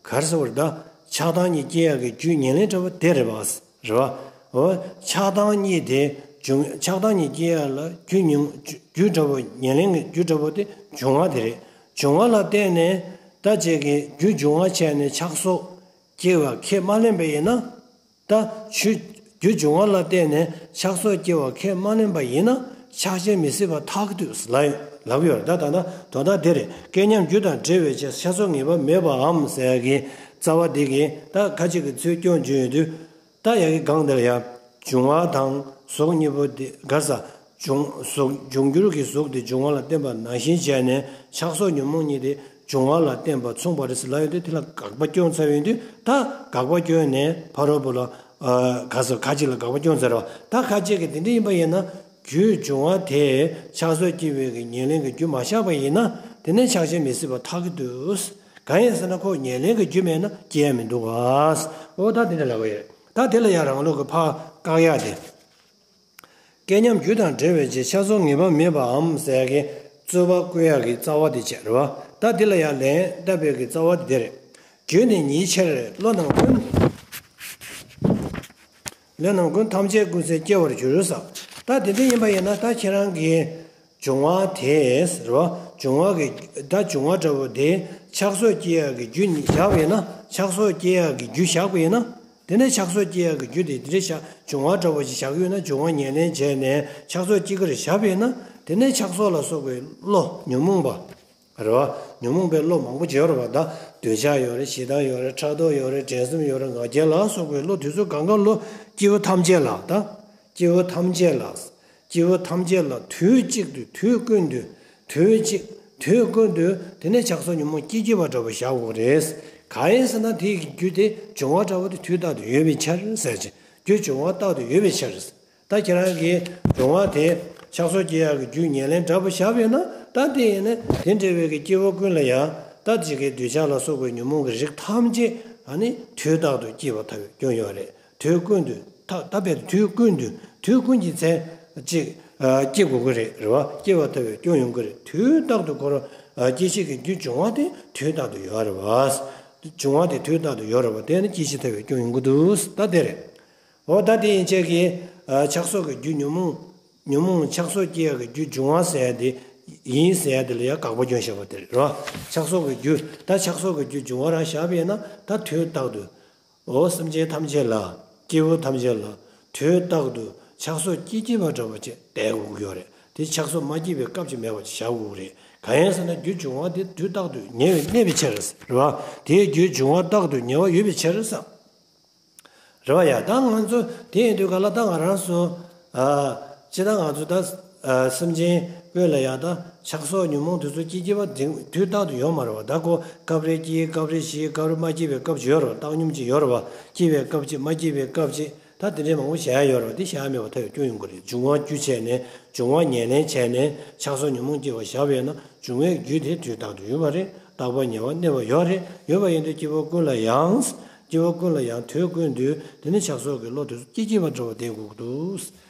ག་རེ་ཟེར་བ་རེད་ད། ཆགས་སྡང་གཉིས་སྐྱེ་ཡག་གི་རྒྱུ་ཉེར་ལེན་འདྲ་བོ་དེ་རེད་པ། རེད་པ། འོ། ཆགས་སྡང་གཉིས་དེ་འབྱུང་ཆགས་སྡང་གཉིས་སྐྱེ་ཡག་ལ་རྒྱུ་ཉུང་རྒྱུ་འདྲ་བོ་ཉེར་ལེན་གྱི་རྒྱུ་འདྲ་བོ་དེ་འབྱུང་བ་དེ་རེད། འབྱུང་བ་ལ་བརྟེན་ནས་ད་ཅིག་གི་རྒྱུ་འབྱུང་བ་བྱས་ནས་ཆགས་སོགས་སྐྱེ་བ་ཁས་མ་ལེན་པ་ཡིན་ན། ད་ཆོས་རྒྱུ་འབྱུང་བ་ལ་བརྟེན་ནས་ཆགས་སོགས་སྐྱེ་བ་ཁས་མ་ལེན་པ་ཡིན་ན་ཆགས་ཞེན་མི་སྲིད་པ་ཐལ་གྱི་འདུག་ལབ་ལབ་ཡོད་རེད། ད་ད་ད་དོན་དག་དེ་རེད། སྐལ་མཉམ་རྒྱུ་དང་འབྲེལ་བའི་ཕྱིར་ཆགས་སོགས་ངེས་པ་མེད་པའམ་ཟེར་ཡག་གི་རྩ་བ་འདི་གི་ད་ཁ་ཅིག་གི་ཚུལ་སྐྱོན་བརྗོད་ཡོང་དུས། ད་ཡ་གི་སྒང་འདི་ལ་ཡ། འབྱུང་བ་དང་གཟུགས་གཉིས་པོ་དེ་ག་ས། འབྱུང་གཟུགས་འབྱུང་འགྱུར་གྱི་གཟུགས་དེ་འབྱུང་བ་ལ་བརྟེན་པ་ནང་བཞིན་བྱས་ནས་ཆགས་སོགས་ཉོན་མོངས་གཉིས་དེ་འབྱུང་བ་ལ་བརྟེན་པ་མཚུངས་པ་རེད་ཟེར་ལབ་ཡོང་དུས་དེ་ལ་དགག་པ་སྐྱོན་ཚར་ཡོང་དུས་ད་དགག་པ་སྐྱོན་ནས་ཕ་རོལ་པོ་ལ་ག་ས་ཁ་ཅིག་ལ་དགག་པ་སྐྱོན་ཚར་བ་ད་ཁ་ཅིག་གིས་དེ་འདྲ་ཡིན་པ་ཡིན་ན་རྒྱུ་འབྱུང་བ་དེ་ཆགས་སོགས་སྐྱེ་བའི་གི་ཉེར་ལེན་གྱི་རྒྱུ་མ་བཞག་པ་ཡིན་ན་དེ་ནས་ཆགས་ཞེན་མི་སྲིད་པ་ཐལ་གྱི་འདུག་གང་ཡིན་ཟེར་ན་ཁོ་ཉེར་ལེན་གྱི་རྒྱུ་མེད་ན་སྐྱེ་ཡ་མི་འདུག་ག་འོ་ད་དེ་འདྲ་ལབ་པ་ཡིན། ད་དེ་ལ་ཡང་རང་ལུགས་ཀྱི་ཕར་བཀག་ཡག་དེ། སྐལ་མཉམ་རྒྱུ་དང་འབྲེལ་བའི་ཕྱིར་ཆགས་སོགས་ངེས་པ་མེད་པའམ་ཟེར་ཡག་གི་རྩོད་པ་བཀོད་ཡག་གི་རྩ་བ་དེ་བྱས་རེད་བ། ད་དེ་ལ་ཡང་ལན་བཏབ་པའི་གི་རྩ་བ་དེ་དེ་རེད། རྒྱུ་ནི་ཉིད་ཕྱིར་བློ་རྣམས་ཀུན། བློ་རྣམས་ཀུན་ཐམས་ཅད་ཀུན་ཟད་སྐྱེ་བར་འགྱུར་ཟེར། ད་དེ་འདྲ་ཡིན་པ་ཡིན་ན་ད་ཁྱེད་རང་གི་འབྱུང་བ་དེ་རེད་བ། འབྱུང་བ་གི་ད་འབྱུང་བ་འདྲ་བོ་དེ་ཆགས་སོགས་སྐྱེ་ཡག་གི་རྒྱུ་ཉིད་བཞག་པ་ཡིན་ན་ཆགས་སོགས་སྐྱེ་ཡག་གི་རྒྱུ་བཞག་པ་ཡིན་ན། དེ་ནས་ཆགས་སོགས་སྐྱེ་ཡག་གི་རྒྱུ་དེ་དེ་འདྲ་བཞག་འབྱུང་བ་འདྲ་བོ་ཞིག་བཞག་ཡོད་ན་འབྱུང་བ་ཉེར་ལེན་བྱས་ནས་ཆགས་སོགས་སྐྱེ་གི་རེད་བཞག་པ་ཡིན་ན་དེ་ནས་ཆགས་སོགས་ལ་སོགས་པའི་བློ་ཉོན་མོངས་པ་རེད་བ། ཉོན་མོངས་པའི་བློ་མང་པོ་ཅིག་ཡོད་རེད་བ། ད་འདོད་ཆགས་ཡོད་རེད། ཞེ་སྡང་ཡོད་རེད། ཕྲག་དོག་ཡོད་རེད། འགྲན་སེམས་ཡོད་རེད། ང་རྒྱལ་ལ་སོགས་པའི་བློ་དེ་ཚོ་གང་ག་བློ་སྐྱེ་བོ་ཐམས་ཅད་ལ་ད་སྐྱེ་བོ་ཐམས་ཅད་ལ། སྐྱེ་བོ་ཐམས་ཅད་ལ་དུས་གཅིག་ཏུ་དུས་ཀུན་ཏུ་དུས་གཅིག་དུས་ཀུན་ཏུ་དེ་ནས་ཆགས་སོགས་ཉོན་མོངས་སྐྱེ་སྐྱེ་བ་འདྲ་བོ་བཞག་དགོས་རེད། གང་ཡིན་ཟེར་ན་དེ་ཡི་རྒྱུ་དེ་འབྱུང་བ་འདྲ་བོ་དེ་དུས་རྟག་ཏུ་ཡོད་པའི་ཕྱིར་ཟེར་ཅིང་རྒྱུ་འབྱུང་བ་རྟག་ཏུ་ཡོད་པའི་ཕྱིར། ད་ཁྱེད་རང་གིས་འབྱུང་བ་དེ་ཆགས་སོགས་སྐྱེ་ཡག་གི་རྒྱུ་ཉེར་ལེན་འདྲ་པོ་བཞག་པས་ན་ད་དེ་ཡིན་ན་དེ་འདྲ་བའི་གི་སྐྱེ་བོ་ཀུན་ལ་ཡང་ད་ཅིག་གི་འདོད་ཆགས་ལ་སོགས་པའི་ཉོན་མོངས་ཀྱི་རིགས་ཐམས་ཅད་ཨ་ནི་དུས་རྟག་ཏུ་སྐྱེ་བ་ཐལ་བའི་སྐྱོན་ཡོད་རེད། དུས་ཀུན་ཏུ་ཐ་ད་བས་དུས་ཀུན་ཏུ་དུས་ཀུན་གྱི་ཚེ་གཅིག་སྐྱེ་དགོས་ཀྱི་རེད་རེད་བ། སྐྱེ་བ་ཐལ་བའི་སྐྱོན་ཡོང་གི་རེད། དུས་རྟག་ཏུ་ཁོ་རང་ སྐྱེད་བྱེད་ཀྱི་རྒྱུ་འབྱུང་བ་དེ་དུས་རྟག་ཏུ་ཡོད་རེད་བ། འབྱུང་བ་དེ་དུས་རྟག་ཏུ་ཡོད་རེད་བ། དེ་ནི་སྐྱེད་བྱེད་ཐལ་བའི་སྐྱོན་ཡོང་གི་འདུག་ད་དེ་རེད། འོ་ད་དེ་ཡན་ཆད་ཀྱི་ཆགས་སོགས་ཀྱི་རྒྱུ་ཉོན་མོངས་ཉོན་མོངས་ཆགས་སོགས་སྐྱེ་ཡག་གི་རྒྱུ་འབྱུང་བ་ཟེར་ཡ་དེ་ཡིན་ཟེར་ཡ་དེ་ལ་ཡང་དགག་པ་སྐྱོན་བཞག་པ་དེ་རེད་རོ། ཆགས་སོགས་ཀྱི་རྒྱུ་ད་ཆགས་སོགས་ཀྱི་རྒྱུ་འབྱུང་བ་རང་བཞག་པ་ཡིན་ན་ད་དུས་རྟག་ཏུ། འོ་སེམས་ཅན་ཐམས་ཅད་ལ་སྐྱེ་བོ་ཐམས་ཅད་ལ་དུས་རྟག་ཏུ་ཆགས་སོགས་སྐྱེ་སྐྱེ་བ་འདྲ་བ་ཅིག་བསྡད་དགོས་ཀྱི་ཡོད་རེད། དེ་ཆགས་སོགས་མ་སྐྱེས་པའི་སྐབས་ཅིག་མེད་པ་ཅིག་བཞག་དགོས་ཀྱི་རེད། གང་ཡིན་ཟེར་ན་རྒྱུ་འབྱུང་བ་དེ་དུས་རྟག་ཏུ་ཉེ་བའི་གནས་པའི་ཕྱིར་རེད་བ། དེའི་རྒྱུ་འབྱུང་བ་རྟག་ཏུ་ཉེ་བ་ཡོད་པའི་ཕྱིར་ཟེར། རེད་བ་ཡ། ད་ང་ཚོ་དེ་ཡིན་དུས་ག་ལ་ད་ང་རང་ཚོ་ཨ་ཅི་ད་ང་ཚོ་ད་ཨ་སེམས་ཅན་ཀུན་ལ་ཡང་ད་ཆགས་སོགས་ཉོན་མོངས་དེ་ཚོ་སྐྱེ་སྐྱེ་བ་དེ་དུས་རྟག་ཏུ་ཡོད་མ་རེད་བ། ད་ཁོ་སྐབས་རེ་སྐྱེ་སྐབས་རེ་ཞི་སྐབས་རེ་མ་སྐྱེས་པའི་སྐབས་ཅིག་ཡོད་རེད་བ། བཏང་སྙོམས་ཅིག་ཡོད་རེད་བ། སྐྱེས་པའི་སྐབས་ཅིག་མ་སྐྱེས་པའི་སྐབས་ཅིག་ད་དེ་འདྲའི་མང་པོ་བྱ་ཡ་ཡོད་རེད་བ། དེ་བྱ་ཡ་མེད་པ་ཐལ་བའི་སྐྱོན་ཡོང་གི་རེད། འབྱུང་བ་རྒྱུ་བྱས་ནས་འབྱུང་བ་ཉེར་ལེན་བྱས་ནས་ཆགས་སོགས་ཉོན་མོངས་སྐྱེ་བ་བཞག་པ་ཡིན་ན་འབྱུང་བའི་རྒྱུ་དེ་དུས་རྟག་ཏུ་ཡོད་པ་རེད། རྟག་པ་ཉེ་བར་གནས་པ་ཡོད་རེད། ཡོད་པ་ཡིན་དུས་སྐྱེ་བོ་ཀུན་ལ་ཡང་། སྐྱེ་བོ་ཀུན་ལ་ཡང་དུས་ཀུན་ཏུ་དེ་ནི་ཆགས་སོགས་ཀྱི་བློ་དེ་ཚོ་སྐྱེ་སྐྱེ་བ་འདྲ་བ་ལྡན་དགོས་ཀྱི་འདུག་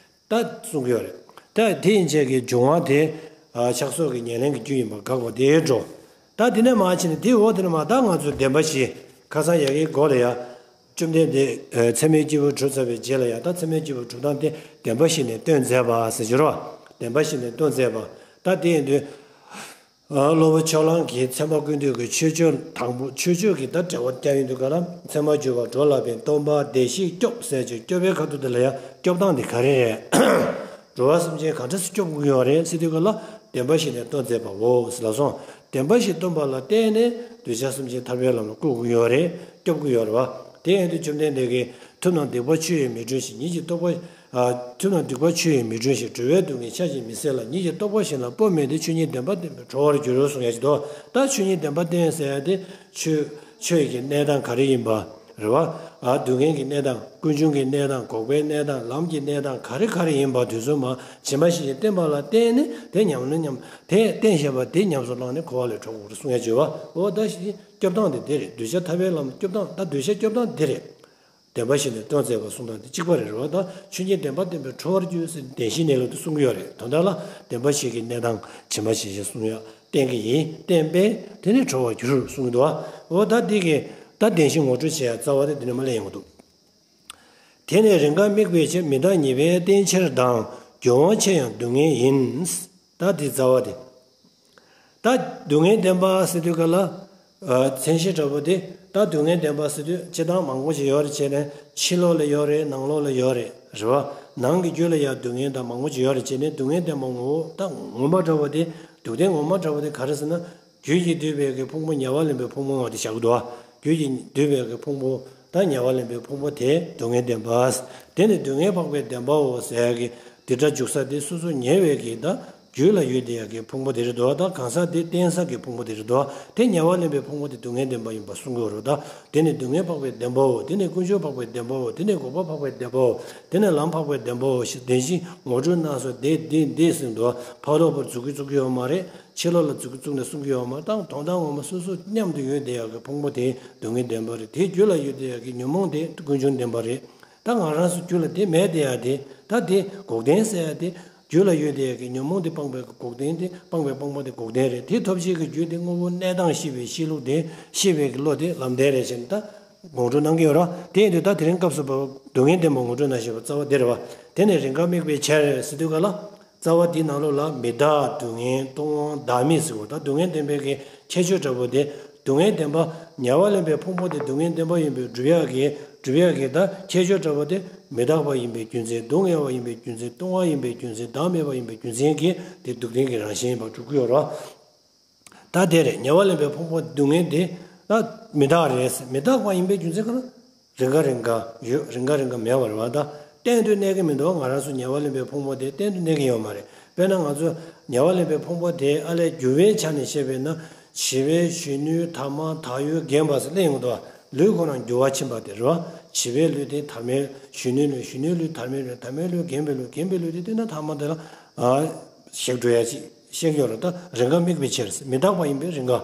ད་གསུང་གི་ཡོད་རེད། ད་དེ་ཡན་ཆད་ཀྱི་འབྱུང་བ་དེ་ཨ་ཆགས་སོགས་ཀྱི་ཉེར་ལེན་གྱི་རྒྱུ་ཡིན་པ་དགག་པ་དེ་འགྲོ། ད་དེ་ནས་མར་ཕྱིན་ནས་དེའི་འོག་དེ་ནས་མར་ད་ང་ཚོས་བདེན་པ་བཞི་ཁ་སང་ཡ་གིའི་མགོ་ལ་ཡ། བཅོམ་ལྡན་འདས་ཚད་མའི་སྐྱེས་བུ་གྲུབ་ཚར་བའི་རྗེས་ལ་ཡ་ད་ཚད་མའི་སྐྱེས་བུ་གྲུབ་སྟངས་དེ་བདེན་པ་བཞི་ནས་སྟོན་མཛད་པ་ཟེར་གྱི་རོ། བདེན་པ་བཞི་ནས་སྟོན་མཛད་པ། ད་དེ་ཡིན་དུས། སློབ་དཔོན་ཕྱོགས་གླང་གིས་ཚད་མ་ཀུན་བཏུས་ཀྱི་མཆོད་བརྗོད་དང་པོ་མཆོད་བརྗོད་ཀྱི་ད་འགྲེལ་བ་བརྒྱབ་ཡོང་དུས་ག་ལ་ཚད་མར་གྱུར་པ་སྒྲོ་ལ་པའི་སྟོན་པ་བདེ་གཤེགས་སྐྱོབ་ཟེར་གྱི་སྐྱོབ་པའི་ཁ་ཐུག་དེ་ལ་ཡང་སྐྱོབ་སྟངས་དེ་ག་རེ་རེད། འགྲོ་བ་སེམས་ཅན་ག་འདྲ་སེ་སྐྱོབ་དགོས་ཡོད་རེད་ཟེར་དུས་ག་ལ་བདེན་པ་བཞི་ནས་སྟོན་མཛད་པའོ་ཟེར་ལབ་སོང་། བདེན་པ་བཞི་སྟོན་པ་ལ་བརྟེན་ནས་གདུལ་བྱ་སེམས་ཅན་ཐར་པའི་ལམ་ལ་བཀོད་དགོས་ཡོད་རེད། སྐྱོབ་དགོས་ཡོད་རེད་བ། དེ་ཡིན་དུས་བཅོམ་ལྡན་འདས་ཀྱིས་ཐུབ་རྣམས་སྡིག་པ་ཆུ་ཡིས་མི་འཁྲུད་ཅིང་ཉིད་ཀྱི་རྟོགས་པ། ཐུབ་རྣམས་སྡིག་པ་ཆུ་ཡིས་མི་འཁྲུད་ཅིང་འགྲོ་བའི་སྡུག་བསྔལ་ཆ་ཡིས་མི་བསལ་ལ་ཉིད་ཀྱི་རྟོགས་པ་བཞིན་ལ་སྤོ་མེད་དེ་ཆོས་ཉིད་བདེན་པ་བདེན་པར་གྲོལ་བར་འགྱུར་རོ་གསུངས་ཡ་ཅིག་འདུག་ད་ཆོས་ཉིད་བདེན་པ་བསྟན་ཟེར་ཡ་དེ་ཆོས་ཆོས་ཀྱི་གནས་སྟངས་ག་རེ་ཡིན་པ་རེད་བ། ཨ་སྡུག་བསྔལ་གྱི་གནས་སྟངས་ཀུན་འབྱུང་གི་གནས་སྟངས་འགོག་པའི་གནས་སྟངས་ལམ་གྱི་གནས་སྟངས་ག་རེ་ག་རེ་ཡིན་པ་དེ་ཚོ་མ་ཕྱི་མ་ཞིག་བསྟན་པ་ལ་བརྟེན་ནས་དེ་ཉམས་ལེན་ཉམས་དེ་བསྟན་བཞག་པ་དེ་ཉམས་སུ་བླངས་ནས་འཁོར་བ་ལས་གྲོལ་དགོས་རེད་གསུངས་ཡ་ཅིག་ཡོད་བ། འོ་ད་ཞིག་སྐྱོབ་སྟངས་དེ་དེ་རེད། གདུལ་བྱ་ཐར་པའི་ལམ་སྐྱོབ་སྟངས་ད་གདུལ་བྱ་སྐྱོབ་སྟངས་དེ་རེད། བདེན་པ་བཞི་ནས་སྟོན་མཛད་པ་གསུང་སྟངས་དེ་གཅིག་པ་རེད་རེད་བ། ད་ཆོས་ཉིད་བདེན་པ་བདེན་པས་གྲོལ་བར་འགྱུར་ཟེར་བདེན་བཞིའི་གནས་ལུགས་དེ་གསུང་གི་ཡོད་རེད། དོན་དག་ལ་བདེན་པ་བཞི་གི་གནས་སྟངས་ཕྱི་མ་ཞིག་ཞིག་གསུང་ཡ་བསྟན་གྱི་ཡིན། བསྟན་པས་དེ་ནི་གྲོལ་བར་འགྱུར་གསུང་གི་འདུག་བ། འོ་ད་འདི་གི་ད་བདེན་བཞི་ངོ་སྤྲོད་བྱེད་ཡ་རྩ་བ་དེ་འདི་ནས་མར་སླེབས་ཡོང་གི་འདུག་དེ་ནི་རེས་འགའ་དམིགས་པའི་ཕྱིར་མི་རྟག་ཉེ་བའི་རྟེན་ཕྱིར་དང་འགྱུར་བ་ཕྱིར་ཡང་སྡུག་བསྔལ་ཡིན། ད་འདི་རྩ་བ་དེ། ད་སྡུག་བསྔལ་བདེན་པ་ཟེར་དུས་ག་ལ། མཚན་གཞི་འདྲ་པོ་དེ་ད་སྡུག་བསྔལ་བདེན་པ་ཟེར་དུས་སྤྱིར་བཏང་མང་པོ་ཞིག་ཡོད་རེད་བྱས་ནས་ཕྱི་ལོགས་ལ་ཡོད་རེད། ནང་ལོགས་ལ་ཡོད་རེད། རེད་བ། ནང་གི་རྒྱུད་ལ་ཡང་སྡུག་བསྔལ་དང་མང་པོ་ཞིག་ཡོད་རེད་བྱས་ནས་སྡུག་བསྔལ་བདེན་པ་ངོ་བོ་ད་ངོ་མ་འདྲ་པོ་དེ་སྡུག་བདེན་ངོ་མ་འདྲ་པོ་དེ་ག་རེ་ཟེར་ན་རྒྱུད་ཀྱིས་བསྡུས་པའི་གི་ཕུང་པོ་ཉེ་བར་ལེན་པའི་ཕུང་པོ་ངོ་དེ་བཞག་གི་འདུག་བ། རྒྱུད་ཀྱིས་བསྡུས་པའི་གི་ཕུང་པོ་ད་ཉེ་བར་ལེན་པའི་ཕུང་པོ་དེ་སྡུག་བསྔལ་བདེན་པ། དེ་ནི་སྡུག་བསྔལ་འཕགས་པའི་བདེན་པའོ་ཟེར་གི་དེ་སྒྲ་འཇུག་ས་དེ་སོ་སོ་ཉེ་བའི་གི་ད། རྒྱུད་ལ་ཡོད་བསྡད་ཡག་གི་ཕུང་པོ་དེ་རེད་དོ། ད་གང་ཟག་དེ་རྟེན་ས་གི་ཕུང་པོ་དེ་རེད་དོ། དེ་ཉེ་བར་ལེན་པའི་ཕུང་པོ་དེ་སྡུག་བསྔལ་བདེན་པ་ཡིན་པ་གསུང་གི་ཡོད་རེད་ད། དེ་ནི་སྡུག་བསྔལ་འཕགས་པའི་བདེན་པའོ། དེ་ནི་ཀུན་འབྱུང་འཕགས་པའི་བདེན་པའོ། དེ་ནི་འགོག་པ་འཕགས་པའི་བདེན་པའོ། དེ་ནི་ལམ་འཕགས་པའི་བདེན་པའོ་ཞེས་བདེན་བཞི་ངོ་སྤྲོད་གནང་སོང་། དེ་དེ་འདི་ཟེར་འདུག་ཕ་རོལ་པོར་མཛུབ་གུས་བཙུགས་ཀྱི་ཡོད་མ་རེད། ཕྱི་ལོགས་ལ་མཛུབ་གུས་བཙུགས་ནས་གསུང་གི་ཡོད་མ་རེད། ད་དོན་དག་ངོ་མ་སོ་སོ་མཉམ་དུ་ཡོད་བསྡད་ཡག་གི་ཕུང་པོ་དེ་སྡུག་བསྔལ་བདེན་པ་རེད། དེའི་རྒྱུད་ལ་ཡོད་བསྡད་ཡག་གི་ཉོན་མོངས་དེ་ཀུན་འབྱུང་བདེན་པ་རེད། ད་ང་རང་ཚོ་རྒྱུད་ལ་དེ་མེད་དེ་ཡ་དེ་ད་དེ་འགོག་བདེན་ཟེར་ཡ་དེ་རྒྱུད་ལ་ཡོད་དེ་ཡ་གི་ཉོན་མོངས་དེ་སྤངས་པའི་འགོག་བདེན་དེ་སྤངས་པའི་སྤངས་པ་དེ་འགོག་བདེན་རེད། དེ་ཐོབ་བྱེད་ཀྱི་རྒྱུ་དེ་དངོས་པོ་གནས་སྟངས་ཤེས་པའི་ཤེས་ལུགས་དེ་ཤེས་པའི་གི་བློ་དེ་ལམ་བདེན་རེད་ཟེར་ནས་ད་དགོངས་སྐོར་གནང་གི་ཡོད་ར། དེ་ཡིན་དུས་ད་དེ་རིང་སྐབས་སུ་བབ་སྡུག་བསྔལ་བདེན་པ་ངོ་སྤྲོད་གནང་བཞིན་པ་རྩ་བ་དེ་རེད་བ། དེ་ནས་རེས་འགའ་དམིགས་པའི་ཕྱིར་ཟེར་དུས་ག་ལ། རྩ་བ་འདིའི་ནང་ལོགས་ལ་མི་རྟག་སྡུག་བསྔལ་སྟོང་པ་བདག་མེད་ཟེར་བ་དང་སྡུག་བསྔལ་བདེན་པའི་གི་ཁྱད་ཆོས་འདྲ་པོ་དེ་སྡུག་བསྔལ་བདེན་པ་ཉེ་བར་ལེན་པའི་ཕུང་པོ་དེ་སྡུག་བསྔལ་བདེན་པ་ཡིན་པའི་སྒྲུབ་ཡག་གི་སྒྲུབ་ཡག་གི་ད་ཁྱད་ཆོས་འདྲ་པོ་དེ་མི་རྟག་པ་ཡིན་པའི་རྒྱུ་མཚན་སྡུག་བསྔལ་བ་ཡིན་པའི་རྒྱུ་མཚན་སྟོང་པ་ཡིན་པའི་རྒྱུ་མཚན་བདག་མེད་པ་ཡིན་པའི་རྒྱུ་མཚན་གྱིས་དེ་སྡུག་བདེན་གྱི་རང་བཞིན་ཡིན་པར་སྒྲུབ་ཀྱི་ཡོད་རེད། ད་དེ་རེད། ཉེ་བར་ལེན་པའི་ཕུང་པོ་སྡུག་བསྔལ་དེ་ད་མི་རྟག་རེད། མི་རྟག་པ་ཡིན་པའི་རྒྱུ་མཚན་ག་ལ། རེས་འགའ་རེས་འགའ་ཡོད། རེས་འགའ་རེས་འགའ་མེད་པ་རེད་བ། ད་གཏན་དུ་གནས་ཀྱི་མི་འདུག་ང་རང་ཚོ་ཉེ་བར་ལེན་པའི་ཕུང་པོ་དེ་གཏན་དུ་གནས་ཀྱི་ཡོད་མ་རེད། དཔེར་ན་ང་ཚོ་ཉེ་བར་ལེན་པའི་ཕུང་པོ་དེ་ཨ་ལས་འགྱུར་བའི་ཆ་ནས་བཤད་པས་ན་བྱིས་པའི་གཞོན་ནུའི་ཐ་མ་དག་ཡོད་རྒན་པ་ཟེར་གླེང་ཡོང་གི་འདུག་ལུས་ཁོ་རང་འགྱུར་བ་ཕྱིན་པ་དེ་རེད་བ། བྱིས་པའི་ལུས་དེ་ཐ་མའི་གཞོན་ནུའི་ལུས། གཞོན་ནུའི་ལུས་ཐ་མའི་ལུས། ཐ་མའི་ལུས་རྒན་པའི་ལུས། རྒན་པའི་ལུས་དེ་བལྟས་ན་ཐ་མ་དེ་ལ་ཨ་གཤེགས་འགྲོ་ཡ་ཅིག་བཤད་ཀྱི་ཡོད་རེད། ད་རེས་འགའ་དམིགས་པའི་ཕྱིར་མི་རྟག་པ་ཡིན་པས་རེས་འགའ་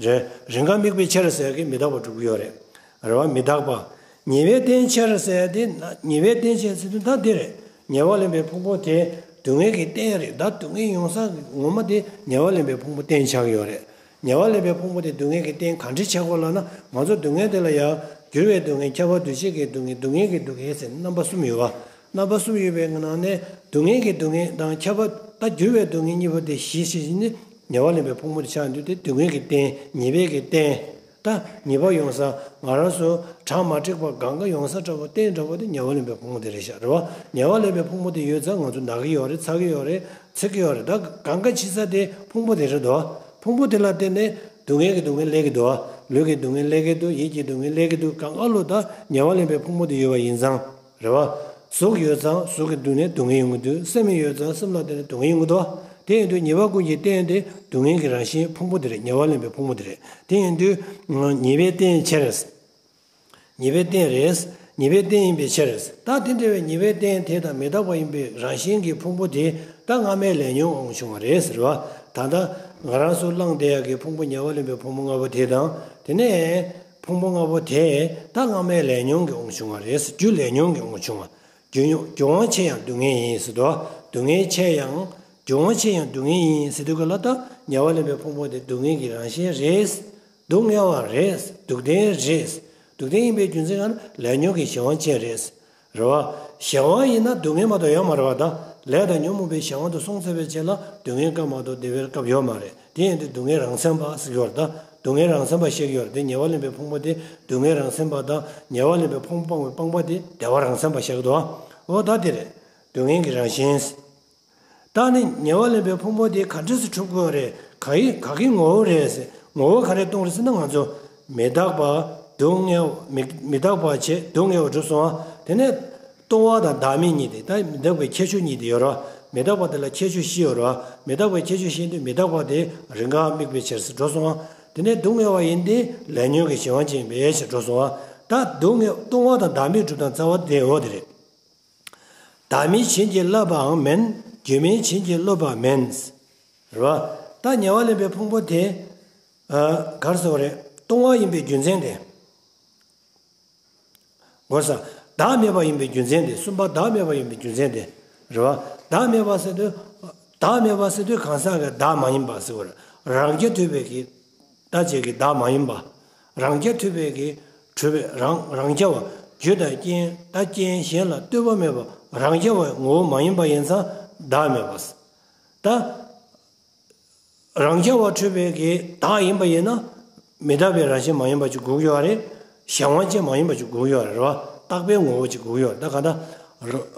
རེད། རེས་འགའ་དམིགས་པའི་ཕྱིར་ཟེར་གྱི་མི་རྟག་པ་སྒྲུབ་ཀྱི་ཡོད་རེད། རེད་བ། མི་རྟག་པ། ཉེ་བའི་རྟེན་ཕྱིར་ཟེར་དེ་ན་ཉེ་བའི་རྟེན་ཕྱིར་ཟེར་དུས་ད་འདི་རེད། ཉེ་བར་ལེན་པའི་ཕུང་པོ་དེ་སྡུག་བསྔལ་གྱི་རྟེན་རེད། ད་སྡུག་བསྔལ་ཡོང་ས་ངོ་མ་དེ་ཉེ་བར་ལེན་པའི་ཕུང་པོ་རྟེན་ཆགས་ཀྱི་ཡོད་རེད། ཉེ་བར་ལེན་པའི་ཕུང་པོ་དེ་སྡུག་བསྔལ་གྱི་རྟེན་གང་འདྲ་ཆགས་པ་ལབ་ན། ང་ཚོ་སྡུག་བསྔལ་དེ་ལ་ཡང་འགྱུར་བའི་སྡུག་བསྔལ། ཁྱབ་པ་འདུ་བྱེད་ཀྱི་སྡུག་བསྔལ། སྡུག་བསྔལ་གྱི་སྡུག་བསྔལ་ཟེར་རྣམ་པ་གསུམ་ཡོད་པ། རྣམ་པ་གསུམ་ཡོད་པའི་ནང་ནས་སྡུག་བསྔལ་གྱི་སྡུག་བསྔལ་དང་ཁྱབ་པ་དང་འགྱུར་བའི་སྡུག་བསྔལ་གཉིས་པོ་དེ་གཞི་བྱས་ནས་ཉེ་བར་ལེན་པའི་ཕུང་པོ་དེ་ཆགས་ཡོང་དུས། དེ་སྡུག་བསྔལ་གྱི་རྟེན། ཉེས་པའི་གི་རྟེན། ད་ཉེས་པ་ཡོང་ས། ང་རང་ཚོ་གྲ་མ་འགྲིག་པ་གང་ག་ཡོང་ས་འདྲ་པོ། རྟེན་འདྲ་པོ་དེ་ཉེ་བར་ལེན་པའི་ཕུང་པོ་དེ་རེད་ཤག་རེད་བ། ཉེ་བར་ལེན་པའི་ཕུང་པོ་དེ་ཡོད་ཙང་ང་ཚོ་ན་གི་ཡོད་རེད། ཚ་གི་ཡོད་རེད། ཚིག་གི་ཡོད་རེད། ད་གང་ག་ཕྱི་ས་དེ་ཕུང་པོ་དེ་རེད་དོ། ཕུང་པོ་དེ་ལ་བརྟེན་ནས་སྡུག་བསྔལ་གྱི་སྡུག་བསྔལ་སླེབས་ཀྱི་འདུག་ལུས་ཀྱི་སྡུག་བསྔལ་སླེབས་ཀྱི་འདུག་ཡིད་ཀྱི་སྡུག་བསྔལ་སླེབས་ཀྱི་འདུག་གང་ག་ལོ་ད་ཉེ་བར་ལེན་པའི་ཕུང་པོ་དེ་ཡོད་པ་ཡིན་ཙང་། རེད་བ། གཟུགས་ཡོད་ཙང་གཟུགས་ཀྱི་སྡུག་བསྔལ། སྡུག་བསྔལ་ཡོང་གི་འདུག་སེམས་ཡོད་ཙང་སེམས་ལ་བརྟེན་ནས་སྡུག་བསྔལ་ཡོང་གི་འདུག་དེ་ཡིན་དུས་ཉེས་པ་ཀུན་གྱི་རྟེན་དེ་སྡུག་བསྔལ་གྱི་རང་བཞིན་ཕུང་པོ་དེ་རེད། ཉེ་བར་ལེན་པའི་ཕུང་པོ་དེ་རེད། དེ་ཡིན་དུས་ཉེས་པའི་རྟེན་ཆེ་རེད། ཉེས་པའི་རྟེན་རེད། ཉེས་པའི་རྟེན་ཡིན་པའི་ཕྱིར། ད་དེ་འདྲ་བའི་ཉེས་པའི་རྟེན་དེ་དང་མི་རྟག་པ་ཡིན་པའི་རང་བཞིན་གྱི་ཕུང་པོ་དེ་ད་སྔ་མའི་ལས་ཉོན་དབང་བྱུང་བ་རེད་ཟེར་བ། ད་ལྟ་ང་རང་ཚོ་བླངས་བསྡད་ཡག་གི་ཕུང་པོ་ཉེ་བར་ལེན་པའི་ཕུང་པོ་ལྔ་པོ་དེ་དང་། དེ་ནས་ཕུང་པོ་ལྔ་པོ་དེ་ད་སྔ་མའི་ལས་ཉོན་གྱི་དབང་བྱུང་བ་རེད། རྒྱུ་ལས་ཉོན་གྱི་དབང་བྱུང་བ། རྒྱུ་རྒྱུ་དབང་ཆེ་ཡང་སྡུག་བསྔལ་ཡིན་ཟེར་དོ། སྡུག་བསྔལ་ཆེ་ཡང་། རྒྱུ་དབང་ཆེ་ཡང་སྡུག་བསྔལ་ཡིན་ཟེར་དུས་ག་ལ། ད་ཉེ་བར་ལེན་པའི་ཕུང་པོ་དེ་སྡུག་བསྔལ་གྱི་རང་བཞིན་རེད། སྡུག་བསྔལ་བ་རེད། སྡུག་བདེན་རེད། སྡུག་བདེན་ཡིན་པའི་རྒྱུ་མཚན་ག་ན་ལས་ཉོན་གྱི་གཞན་དབང་ཅན་རེད། རེད་བ། གཞན་དབང་ཡིན་ན་སྡུག་བསྔལ་མ་གཏོགས་ཡོད་མ་རེད་བ། ད་ལས་དང་ཉོན་མོངས་པའི་གཞན་དབང་དུ་སོང་ཚར་བའི་རྗེས་ལ་སྡུག་བསྔལ་སྐབས་མ་གཏོགས་བདེ་བའི་སྐབས་ཡོད་མ་རེད། དེ་ཡིན་དུས་སྡུག་བསྔལ་རང་མཚན་པ་ཟེར་གྱི་ཡོད་རེད། ད་སྡུག་བསྔལ་རང་མཚན་པ་བཤད་ཀྱི་ཡོད་རེད། དེ་ཉེ་བར་ལེན་པའི་ཕུང་པོ་དེ་སྡུག་བསྔལ་རང་མཚན་པ་དང་། ཉེ་བར་ལེན་པའི་ཕུང་པོ་སྤངས་པའི་སྤངས་པ་དེ་བདེ་བ་རང་མཚན་པ་བཤད་ཀྱི་འདུག་འོ་ད་དེ་རེད། སྡུག་བསྔལ་གྱི་རང་བཞིན། ད་ནི་ཉེ་བར་ལེན་པའི་ཕུང་པོ་དེ་ག་འདྲ་སེ་གྲུབ་དགོས་རེད། ག་ཡི་ག་གི་ངོ་བོ་རེད་ཟེར། ངོ་བོ་ག་རེ་སྟོང་རེད་ཟེར་ན། ང་ཚོ་མི་རྟག་པ། སྡུག་བསྔལ། མི་མི་རྟག་པ་བྱས་སྡུག་བསྔལ་བ་གྲུབ་སོང་བ། དེ་ནས་སྟོང་བ་དང་བདག་མེད་གཉིས་དེ། ད་མི་རྟག་པའི་ཁྱད་ཆོས་གཉིས་དེ་ཡོད་རེད་བ། མི་རྟག་པ་དེ་ལ་ཁྱད་ཆོས་བཞི་ཡོད་རེད་བ། མི་རྟག་པའི་ཁྱད་ཆོས་བཞི་དེ། མི་རྟག་པ་དེ་རིགས་འགའ་དམིགས་པའི་ཕྱིར་ཟེར་འགྲོ་སོང་བ། དེ་ནས་སྡུག་བསྔལ་བ་ཡིན་ཏེ་ལས་ཉོན་གྱི་གཞན་དབང་ཅན་ཡིན་པའི་ཕྱིར་འགྲོ་སོང་བ། ད་སྡུག་བསྔལ། སྟོང་བ་དང་བདག་མེད་སྒྲུབ་སྟངས་རྩ་བ་དེ་འོ་དེ་རེད། བདག་མེད་བྱིན་གྱིས་བརླབས་པའང་མིན། རྒྱུ་མེད་བྱིན་གྱིས་རློབ་པ་མིན། རེད་བ། ད་ཉེ་བར་ལེན་པའི་ཕུང་པོ་དེ། ཨ། ག་རེ་ཟེར་བ་རེད། སྟོང་བ་ཡིན་པའི་རྒྱུ་མཚན་དེ། གོ་སོང་། བདག་མེད་པ་ཡིན་པའི་རྒྱུ་མཚན་དེ། གསུམ་པ་བདག་མེད་པ་ཡིན་པའི་རྒྱུ་མཚན་དེ། རེད་བ། བདག་མེད་པ་ཟེར་དུས། བདག་མེད་པ་ཟེར་དུས་གང་ཟག་གི་བདག་མ་ཡིན་པ་ཟེར་བ་རེད། རང་རྐྱ་ཐུབ་པའི་གི། ད་ཅིག་གི་བདག་མ་ཡིན་པ། རང་རྐྱ་ཐུབ་པའི་གི་གྲུབ་པའི་རང་རང་རྐྱ་བ། རྒྱུ་དང་རྐྱེན། ད་རྐྱེན་གཞན་ལ་ལྟོས་པ་མེད་པ་རང་རྐྱ་བའི་ངོ་བོ་མ་ཡིན་པ་ཡིན་ཙང་བདག་མེད་པ། ད་རང་རྐྱ་བ་གྲུབ་པའི་གི་བདག་ཡིན་པ་ཡིན་ན། མི་རྟག་པའི་རང་བཞིན་མ་ཡིན་པ་ཅིག་དགོས་ཀྱི་ཡོད་རེད། གཞན་དབང་ཅན་མ་ཡིན་པ་ཅིག་དགོས་ཀྱི་ཡོད་རེད་བ། རྟག་པའི་ངོ་བོ་ཅིག་དགོས་ཀྱི་ཡོད་རེད། ད་ག་ད་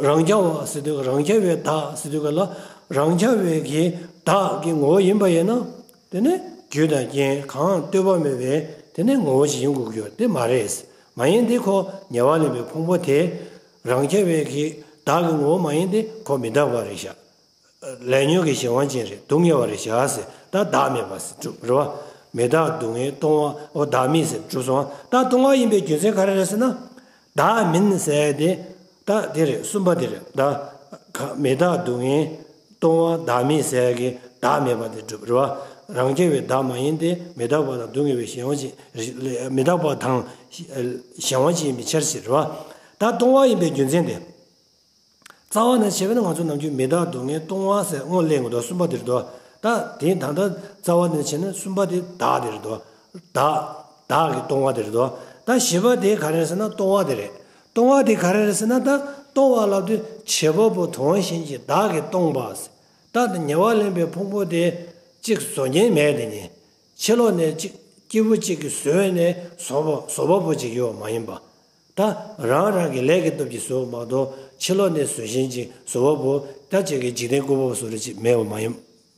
རང་རྐྱ་བ་ཟེར་དུས། རང་རྐྱ་བའི་བདག་ཟེར་དུས་ག་ལ། རང་རྐྱ་བའི་གི་བདག་གི་ངོ་བོ་ཡིན་པ་ཡིན་ན། དེ་ནས་རྒྱུ་དང་རྐྱེན་གང་ལ་ལྟོས་པ་མེད་པའི་དེ་ནས་ངོ་བོ་ཅིག་ཡིན་དགོས་ཀྱི་ཡོད་རེད། དེ་མ་རེད། མ་ཡིན་ཏེ་ཁོ་ཉེ་བར་ལེན་པའི་ཕུང་པོ་དེ་རང་རྐྱ་བའི་གི་བདག་གི་ངོ་བོ་མ་ཡིན་ཏེ་ཁོ་མི་རྟག་པ་རེད་ཤག་ལས་ཉོན་གྱི་གཞན་དབང་ཅན་རེད། སྡུག་བསྔལ་བ་རེད་ཤག་ཟེར། ད་བདག་མེད་པ་ཟེར་གྲུབ་རེད་བ། མི་རྟག་སྡུག་བསྔལ་སྟོང་བ། འོ་བདག་མེད་ཟེར་གྲུབ་སོང་བ། ད་སྟོང་བ་ཡིན་པའི་རྒྱུ་མཚན་ག་རེ་རེད་ཟེར་ན། བདག་མིན་ཟེར་དེ། ད་དེ་རེད། གསུམ་པ་དེ་རེད། ད་ག་མི་རྟག་སྡུག་བསྔལ་སྟོང་བ་བདག་མེད་ཟེར་གི་བདག་མེད་པ་དེ་གྲུབ་རེད་བ། རང་རྐྱ་བའི་བདག་མ་ཡིན་ཏེ། མི་རྟག་པ་དང་སྡུག་བསྔལ་བའི་གཞན་དབང་ཅན། མི་རྟག་པ་དང་གཞན་དབང་ཅན་ཡིན་པའི་ཕྱིར་ཟེར་རེད་བ། ད་སྟོང་བ་ཡིན་པའི་རྒྱུ་མཚན་དེ། རྩ་བ་ནས་བྱས་པ་ན་ང་ཚོ་ནམ་རྒྱུན་མི་རྟག་སྡུག་བསྔལ་སྟོང་བ་ཟེར་སྔོན་གླེང་གི་འདུག་གསུམ་པ་དེ་རེད་དོ། ད་དེ་ད་ལྟ་རྩ་བ་ནས་བྱས་ན་གསུམ་པ་དེ་བདག་དེ་རེད་དོ། བདག་བདག་གི་སྟོང་བ་དེ་རེད་དོ། ད་བཞི་པ་དེ་ག་རེ་རེད་ཟེར་ན་སྟོང་བ་དེ་རེད། སྟོང་བ་དེ་ག་རེ་རེད་ཟེར་ན། ད་སྟོང་བ་ལབ་དུས་བྱེད་པ་པོ་དོན་གཞན་གྱི་བདག་གིས་སྟོང་པ་ཟེར། ད་དེ་ཉེ་བར་ལེན་པའི་ཕུང་པོ་དེ་གཅིག་བཟོ་མཁན་མེད་དེ་ནི། ཕྱི་ལོགས་ནས་གཅིག་སྐྱེས་བུ་གཅིག་གིས་བཟོས་ནས་བཟོ་བ་བཟོ་བ་པོ་གཅིག་ཡོད་མ་ཡིན་པ། ད་རང་རང་གི་ལས་ཀྱི་སྟོབས་ཀྱིས་བཟོ་བ་མ་གཏོགས། ཕྱི་ལོགས་ནས་བཟོ་མཁན་གཅིག་བཟོ་བ་པོ་ད་ཅིག་གི་འཇིག་རྟེན་བཀོད་པ་པོ་བཟོ་རིགས་གཅིག་མེད་པ་མ་ཡིན།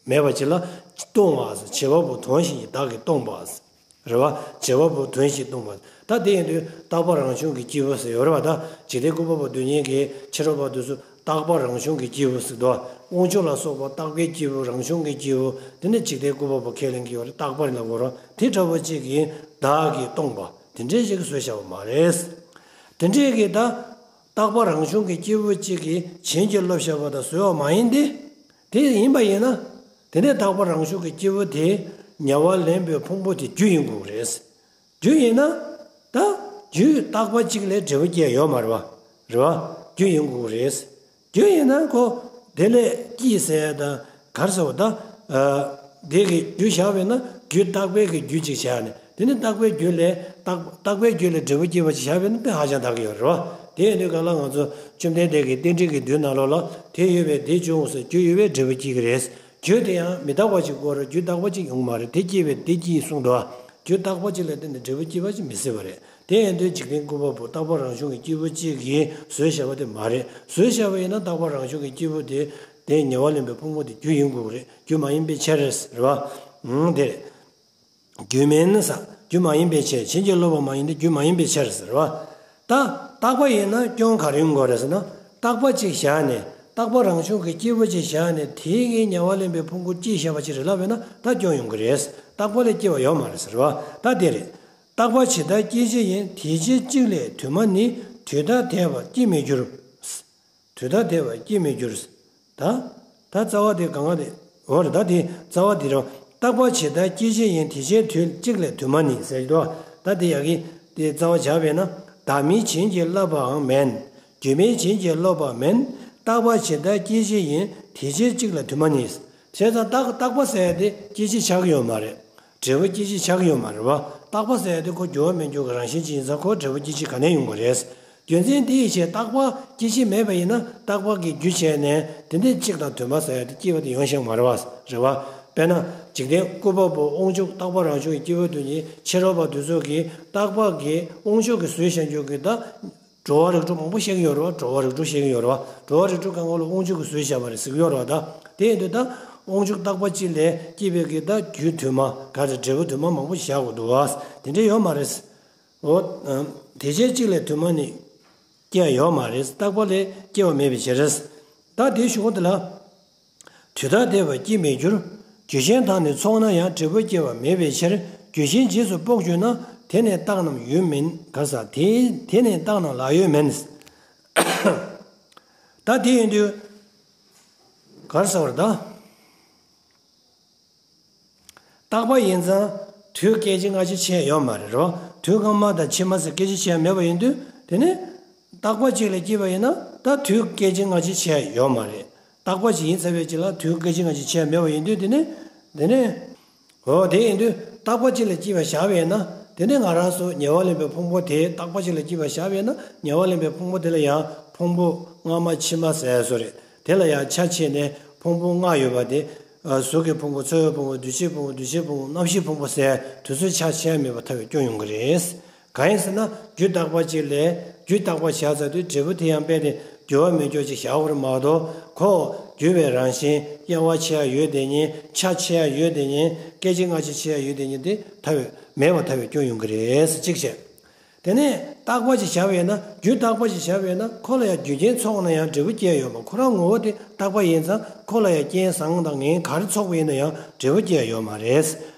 མེད་པ་ཅིག་ལ་སྟོང་བ་ཟེར། བྱེད་པ་པོ་དོན་གཞན་གྱི་བདག་གིས་སྟོང་པ་ཟེར། རེད་བ། བྱེད་པ་པོ་དོན་གཞན་སྟོང་པ། ད་དེ་ཡིན་དུས་རྟག་པ་རང་བྱུང་གི་སྐྱེས་བུ་ཟེར་ཡོད་རེད་བ། ད་འཇིག་རྟེན་བཀོད་པ་པོ་སྡུད་མཁན་གྱི་ཕྱི་རོལ་པ་དེ་ཚོ་རྟག་པ་རང་བྱུང་གི་སྐྱེས་བུ་ཟེར་འདུག་དབང་ཕྱུག་ལ་སོགས་པ་རྟག་པའི་སྐྱེས་བུ། རང་བྱུང་གི་སྐྱེས་བུ། དེ་ནི་འཇིག་རྟེན་བཀོད་པ་པོ་ཁས་ལེན་གྱི་ཡོད་རེད། རྟག་པ་རེད་ལབ་དགོས་རེད། དེ་འདྲ་བོ་གཅིག་གིས་བདག་གིས་སྟོང་པ་དེ་འདྲའི་ཞིག་བཟོས་བཞག་པ་མ་རེད། དེ་འདྲའི་གི་ད་རྟག་པ་རང་བྱུང་གི་སྐྱེས་བུ་གཅིག་གིས་བྱིན་གྱིས་རློབས་བཞག་པ་དང་བཟོས་པ་མ་ཡིན་ཏེ། དེ་ཡིན་པ་ཡིན་ན། དེ་ནས་རྟག་པ་རང་བྱུང་གི་སྐྱེས་བུ་དེ་ཉེ་བར་ལེན་པའི་ཕུང་པོ་དེ་རྒྱུ་ཡིན་དགོས་རེད། རྒྱུ་ཡིན་ན། ད་རྒྱུ་རྟག་པ་གཅིག་ལས་འབྲས་བུ་སྐྱེ་ཡོད་མ་རེད་བ། རེད་བ། རྒྱུ་ཡིན་དགོས་རེད། རྒྱུ་ཡིན་ན་ཁོ་དེ་ལས་སྐྱེས་ཟེར་ཡ་དང་ག་རེ་ཟེར་བ། ད་ཨ་དེ་གི་རྒྱུ་བཞག་པས་ན་ རྒྱུ་རྟག་པའི་གི་རྒྱུ་ཅིག་བཞག་ནས། དེ་ནི་རྟག་པའི་རྒྱུ་ལས་རྟག་རྟག་པའི་རྒྱུ་ལས་འབྲས་བུ་སྐྱེ་བ་ཅིག་བཞག་པས་ན་དེ་ཧ་ཅང་དག་གི་ཡོད་རེད་བ། དེ་ཡིན་དུས་ག་ལ་ང་ཚོ་བཅོམ་ལྡན་འདས་ཀྱི་རྟེན་འབྲེལ་གྱི་མདོའི་ནང་ལོགས་ལ་དེ་ཡོད་པས་དེ་འབྱུང་ཟེར། རྒྱུ་ཡོད་པས་འབྲས་བུ་སྐྱེ་གི་རེད། རྒྱུ་དེ་ཡང་མི་རྟག་པ་ཅིག་དགོས་རེད། རྒྱུ་རྟག་པ་ཅིག་ཡོང་མ་རེད། དེ་སྐྱེས་པས་དེ་སྐྱེས་གསུངས་འདུག་རྒྱུ་རྟག་པ་ཅིག་ལ་བརྟེན་ནས་འབྲས་བུ་སྐྱེ་བ་ཅིག་མི་སྲིད་པ་རེད། དེ་ཡིན་དུས་འཇིག་རྟེན་བཀོད་པ་པོ་རྟག་པ་རང་བྱུང་གི་སྐྱེས་བུ་གཅིག་གིས་བཟོས་བཞག་པ་དེ་མ་རེད། བཟོས་བཞག་པ་ཡིན་ན་རྟག་པ་རང་བྱུང་གི་སྐྱེས་བུ་དེ་དེ་ཉེ་བར་ལེན་པའི་ཕུང་པོ་དེ་རྒྱུ་ཡིན་དགོས་ཀྱི་རེད། རྒྱུ་མ་ཡིན་པའི་ཕྱིར་རེད་བ། ཨང་དེ་རེད། རྒྱུ་མིན་ཟེར། རྒྱུ་མ་ཡིན་པའི་ཕྱིར། བྱིན་གྱིས་རློབ་པ་མ་ཡིན་ཏེ་རྒྱུ་མ་ཡིན་པའི་ཕྱིར་ཟེར་བ། ད་རྟག་པ་ཡིན་ན་སྐྱོན་ག་རེ་ཡོང་དགོས་རེད་ཟེར་ན། རྟག་པ་གཅིག་བཞག་ནས་རྟག་པ་རང་བྱུང་གི་སྐྱེས་བུ་གཅིག་བཞག་ནས་དེའི་གི་ཉེ་བར་ལེན་པའི་ཕུང་པོ་སྐྱེས་བཞག་པ་ཅིག་རེད་ལབ་པས་ན་ད་སྐྱོན་ཡོང་གི་རེད། རྟག་པ་ལས་སྐྱེ་བ་ཡོད་མ་རེད་ཟེར་བ། ད་དེ་རེད། རྟག་པ་ཇི་ལྟར་སྐྱེད་བྱེད་ཡིན། དེ་རྗེས་གཅིག་ལས་དུ་མ་ནི། དུས་ཐ་དད་པར་སྐྱེ་མི་འགྱུར། དུས་ཐ་དད་པར་སྐྱེ་མི་འགྱུར། ད་ད་རྩ་བ་དེ་གང་ག་དེ། འོ་རེད། ད་དེ་རྩ་བ་དེ་རེད། རྟག་པ་ཇི་ལྟར་སྐྱེད་བྱེད་ཡིན། དེ་རྗེས་དུས་གཅིག་ལས་དུ་མ་ནི་ཟེར་གྱི་འདུག་ད་དེ་ཡ་གི་དེ་རྩ་བ་བཞག་པས་ན། བདག་མེད་བྱིན་གྱིས་བརླབས་པའང་མིན། རྒྱུ་མེད་བྱིན་གྱིས་རློབ་པ་མིན། རྟག་པ་ཇི་ལྟར་སྐྱེད་བྱེད་ཡིན། དེ་རྗེས་གཅིག་ལས་དུ་མ་ནི། བྱས་ཙང་རྟག་རྟག་པ་ཟེར་ཡ་དེ་སྐྱེད་བྱེད་ཆགས་ཀྱི་ཡོད་མ་རེད། འབྲས་བུ་སྐྱེད་བྱེད་ཆགས་ཀྱི་ཡོད་མ་རེད་བ། རྟག་པ་ཟེར་ཡ་དེ་ཁོ་འགྱུར་བ་མི་འགྱུར་གྱི་རང་བཞིན་ཅིག་ཡིན་ཙང་ཁོ་འབྲས་བུ་སྐྱེད་བྱེད་ག་ནས་ཡོང་གི་རེད། རྒྱུ་མཚན་དེ་ཡི་ཕྱིར་རྟག་པ་སྐྱེད་བྱེད་མེད་པ་ཡིན་ན་རྟག་པ་གི་རྒྱུ་བྱས་ནས་དེ་འདྲའི་གཅིག་དང་དུ་མ་ཟེར་ཡ་དེ་སྐྱེ་བ་དེ་ཡོང་ཤེས་མ་རེད་བ། རེད་བ། དཔེར་ན་འཇིག་རྟེན་བཀོད་པ་པོ་དབང་ཕྱུག་རྟག་པ་རང་བྱུང་གི་སྐྱེས་བུ་དེ་ཉིད་ཕྱི་རོལ་པ་དེ་ཚོ་གིས་རྟག་པ་གི་དབང་ཕྱུག་གི་བཟོས་བཞག་རྒྱུ་གི་ད། འགྲོ་བ་རིགས་དྲུག་མང་པོ་བཤད་ཀྱི་ཡོད་རེད་བ། འགྲོ་བ་རིགས་དྲུག་བཤད་ཀྱི་ཡོད་རེད་བ། འགྲོ་བ་རིགས་དྲུག་གང་ག་ལ་དབང་ཕྱུག་གིས་བཟོས་བཞག་པ་རེད་ཟེར་གྱི་ཡོད་རེད་བ། ད་དེ་ཡིན་དུས་ད་དབང་ཕྱུག་རྟག་པ་གཅིག་ལས་སྐྱེས་པའི་གི་ད་རྒྱུ་དུ་མ་ག་ཚོད་འབྲས་བུ་དུ་མ་མང་པོ་བཞག་དགོས་འདུག་བ། དེ་འདྲ་ཡོད་མ་རེད། འོ། དེ་རྗེས་གཅིག་ལས་དུ་མ་ནི་སྐྱེ་ཡ་ཡོད་མ་རེད། རྟག་པ་ལས་སྐྱེ་བ་མེད་པའི་ཕྱིར། ད་དེའི་གཞུག་གུ་དེ་ལ། དུས་ཐ་དད་པར་སྐྱེ་མི་འགྱུར། རྒྱུ་གཞན་དག་ནི་ཚོགས་ན་ཡང་། འབྲས་བུ་སྐྱེ་བ་མེད་པའི་ཕྱིར། རྒྱུ་གཞན་རྗེས་སུ་དཔོག་གྱུར་ན། དེ་ནི་རྟགས་རྣམས་ཡོད་མིན། ག་ས་དེ་དེ་ནི་རྟགས་རྣམས་ལག་ཡོད་མིན། ད་དེ་ཡིན་དུས་ག་རེ་ཟེར་བ་རེད་ད། རྟག་པ་ཡིན་ཙང་དུས་སྐད་ཅིག་སྔ་ཕྱི་ཕྱེ་ཡ་ཡོད་མ་རེད་རོ། དུས་སྔ་མ་དང་ཕྱི་མ་ཟེར་སྐད་ཅིག་ཕྱེ་ཡ་མེད་པ་ཡིན་དུས་དེ་ནི། རྟག་པ་གཅིག་ལ་སྐྱེས་པ་ཡིན་ན་ད་དུས་སྐད་ཅིག་སྔ་ཕྱི་ཕྱེ་ཡ་ཡོད་མ་རེད། རྟག་པ་ཞིག་ཡིན་ཚར་བའི་རྗེས་ལ་དུས་སྐད་ཅིག་སྔ་ཕྱི་ཕྱེ་ཡ་མེད་པ་ཡིན་དུས་དེ་ནི། དེ་ནི། འོ་དེ་ཡིན་དུས་རྟག་པ་གཅིག་ལ་སྐྱེས་པ་བཞག་པ་ཡིན་ན། དེ་ནི་ང་རང་ཚོ་ཉེ་བར་ལེན་པའི་ཕུང་པོ་དེ་རྟག་པ་གཅིག་ལ་སྐྱེས་པ་བཞག་པ་ཡིན་ན་ཉེ་བར་ལེན་པའི་ཕུང་པོ་དེ་ལ་ཡང་ཕུང་པོ་སྔ་མ་ཕྱི་མ་ཟེར་ཡ་བཟོ་རེད། དེ་ལ་ཡང་ཆ་ཕྱེ་ནས་ཕུང་པོ་ལྔ་ཡོད་པ་དེ། གཟུགས་ཀྱི་ཕུང་པོ། ཚོར་བའི་ཕུང་པོ། འདུ་ཤེས་ཕུང་པོ། འདུ་བྱེད་ཕུང་པོ། རྣམ་ཤེས་ཕུང་པོ་ཟེར་དུས་ཚོད་ཆ་ཕྱེ་ཡ་མེད་པ་ཐལ་བའི་སྐྱོན་ཡོང་གི་རེད། གང་ཡིན་ཟེར་ན་རྒྱུ་རྟག་པ་གཅིག་ལས་རྒྱུ་རྟག་པ་བཞག་ཚར་དུས་འབྲས་བུ་དེ་ཡང་རྦད་དེ་འགྱུར་བ་མི་འགྱུར་ཅིག་བཞག་དགོས་རེད་མ་གཏོགས་ཁོ་འགྱུར་བའི་རང་བཞིན། དབྱེ་བ་ཕྱེ་ཡ་ཡོད་དེ་ཉིད། ཆ་ཕྱེ་ཡ་ཡོད་དེ་ཉིད། སྐད་ཅིག་སྔ་ཕྱི་ཕྱེ་ཡ་ཡོད་དེ་ཉིད་དེ་ཐལ་བའི་མེད་པ་ཐལ་བའི་སྐྱོན་ཡོང་གི་རེད་ཟེར་གཅིག་བྱས། དེ་ནས་རྟག་པ་ཞིག་བཞག་པས་ན། རྒྱུ་རྟག་པ་ཞིག་བཞག་པས་ན་ཁོ་ལ་ཡང་རྒྱུ་རྐྱེན་ཚོགས་ན་ཡང་འབྲས་བུ་སྐྱེ་ཡ་ཡོད་མ། ཁོ་རང་ངོ་བོ་དེ་རྟག་པ་ཡིན་ཙང་ཁོ་ལ་ཡང་རྐྱེན་བཟང་དང་ངན་ག་རེ་ཚོགས་པ་ཡིན་ན་ཡང་འབྲས་བུ་སྐྱེ་ཡ་ཡོད་མ་རེད། རེད་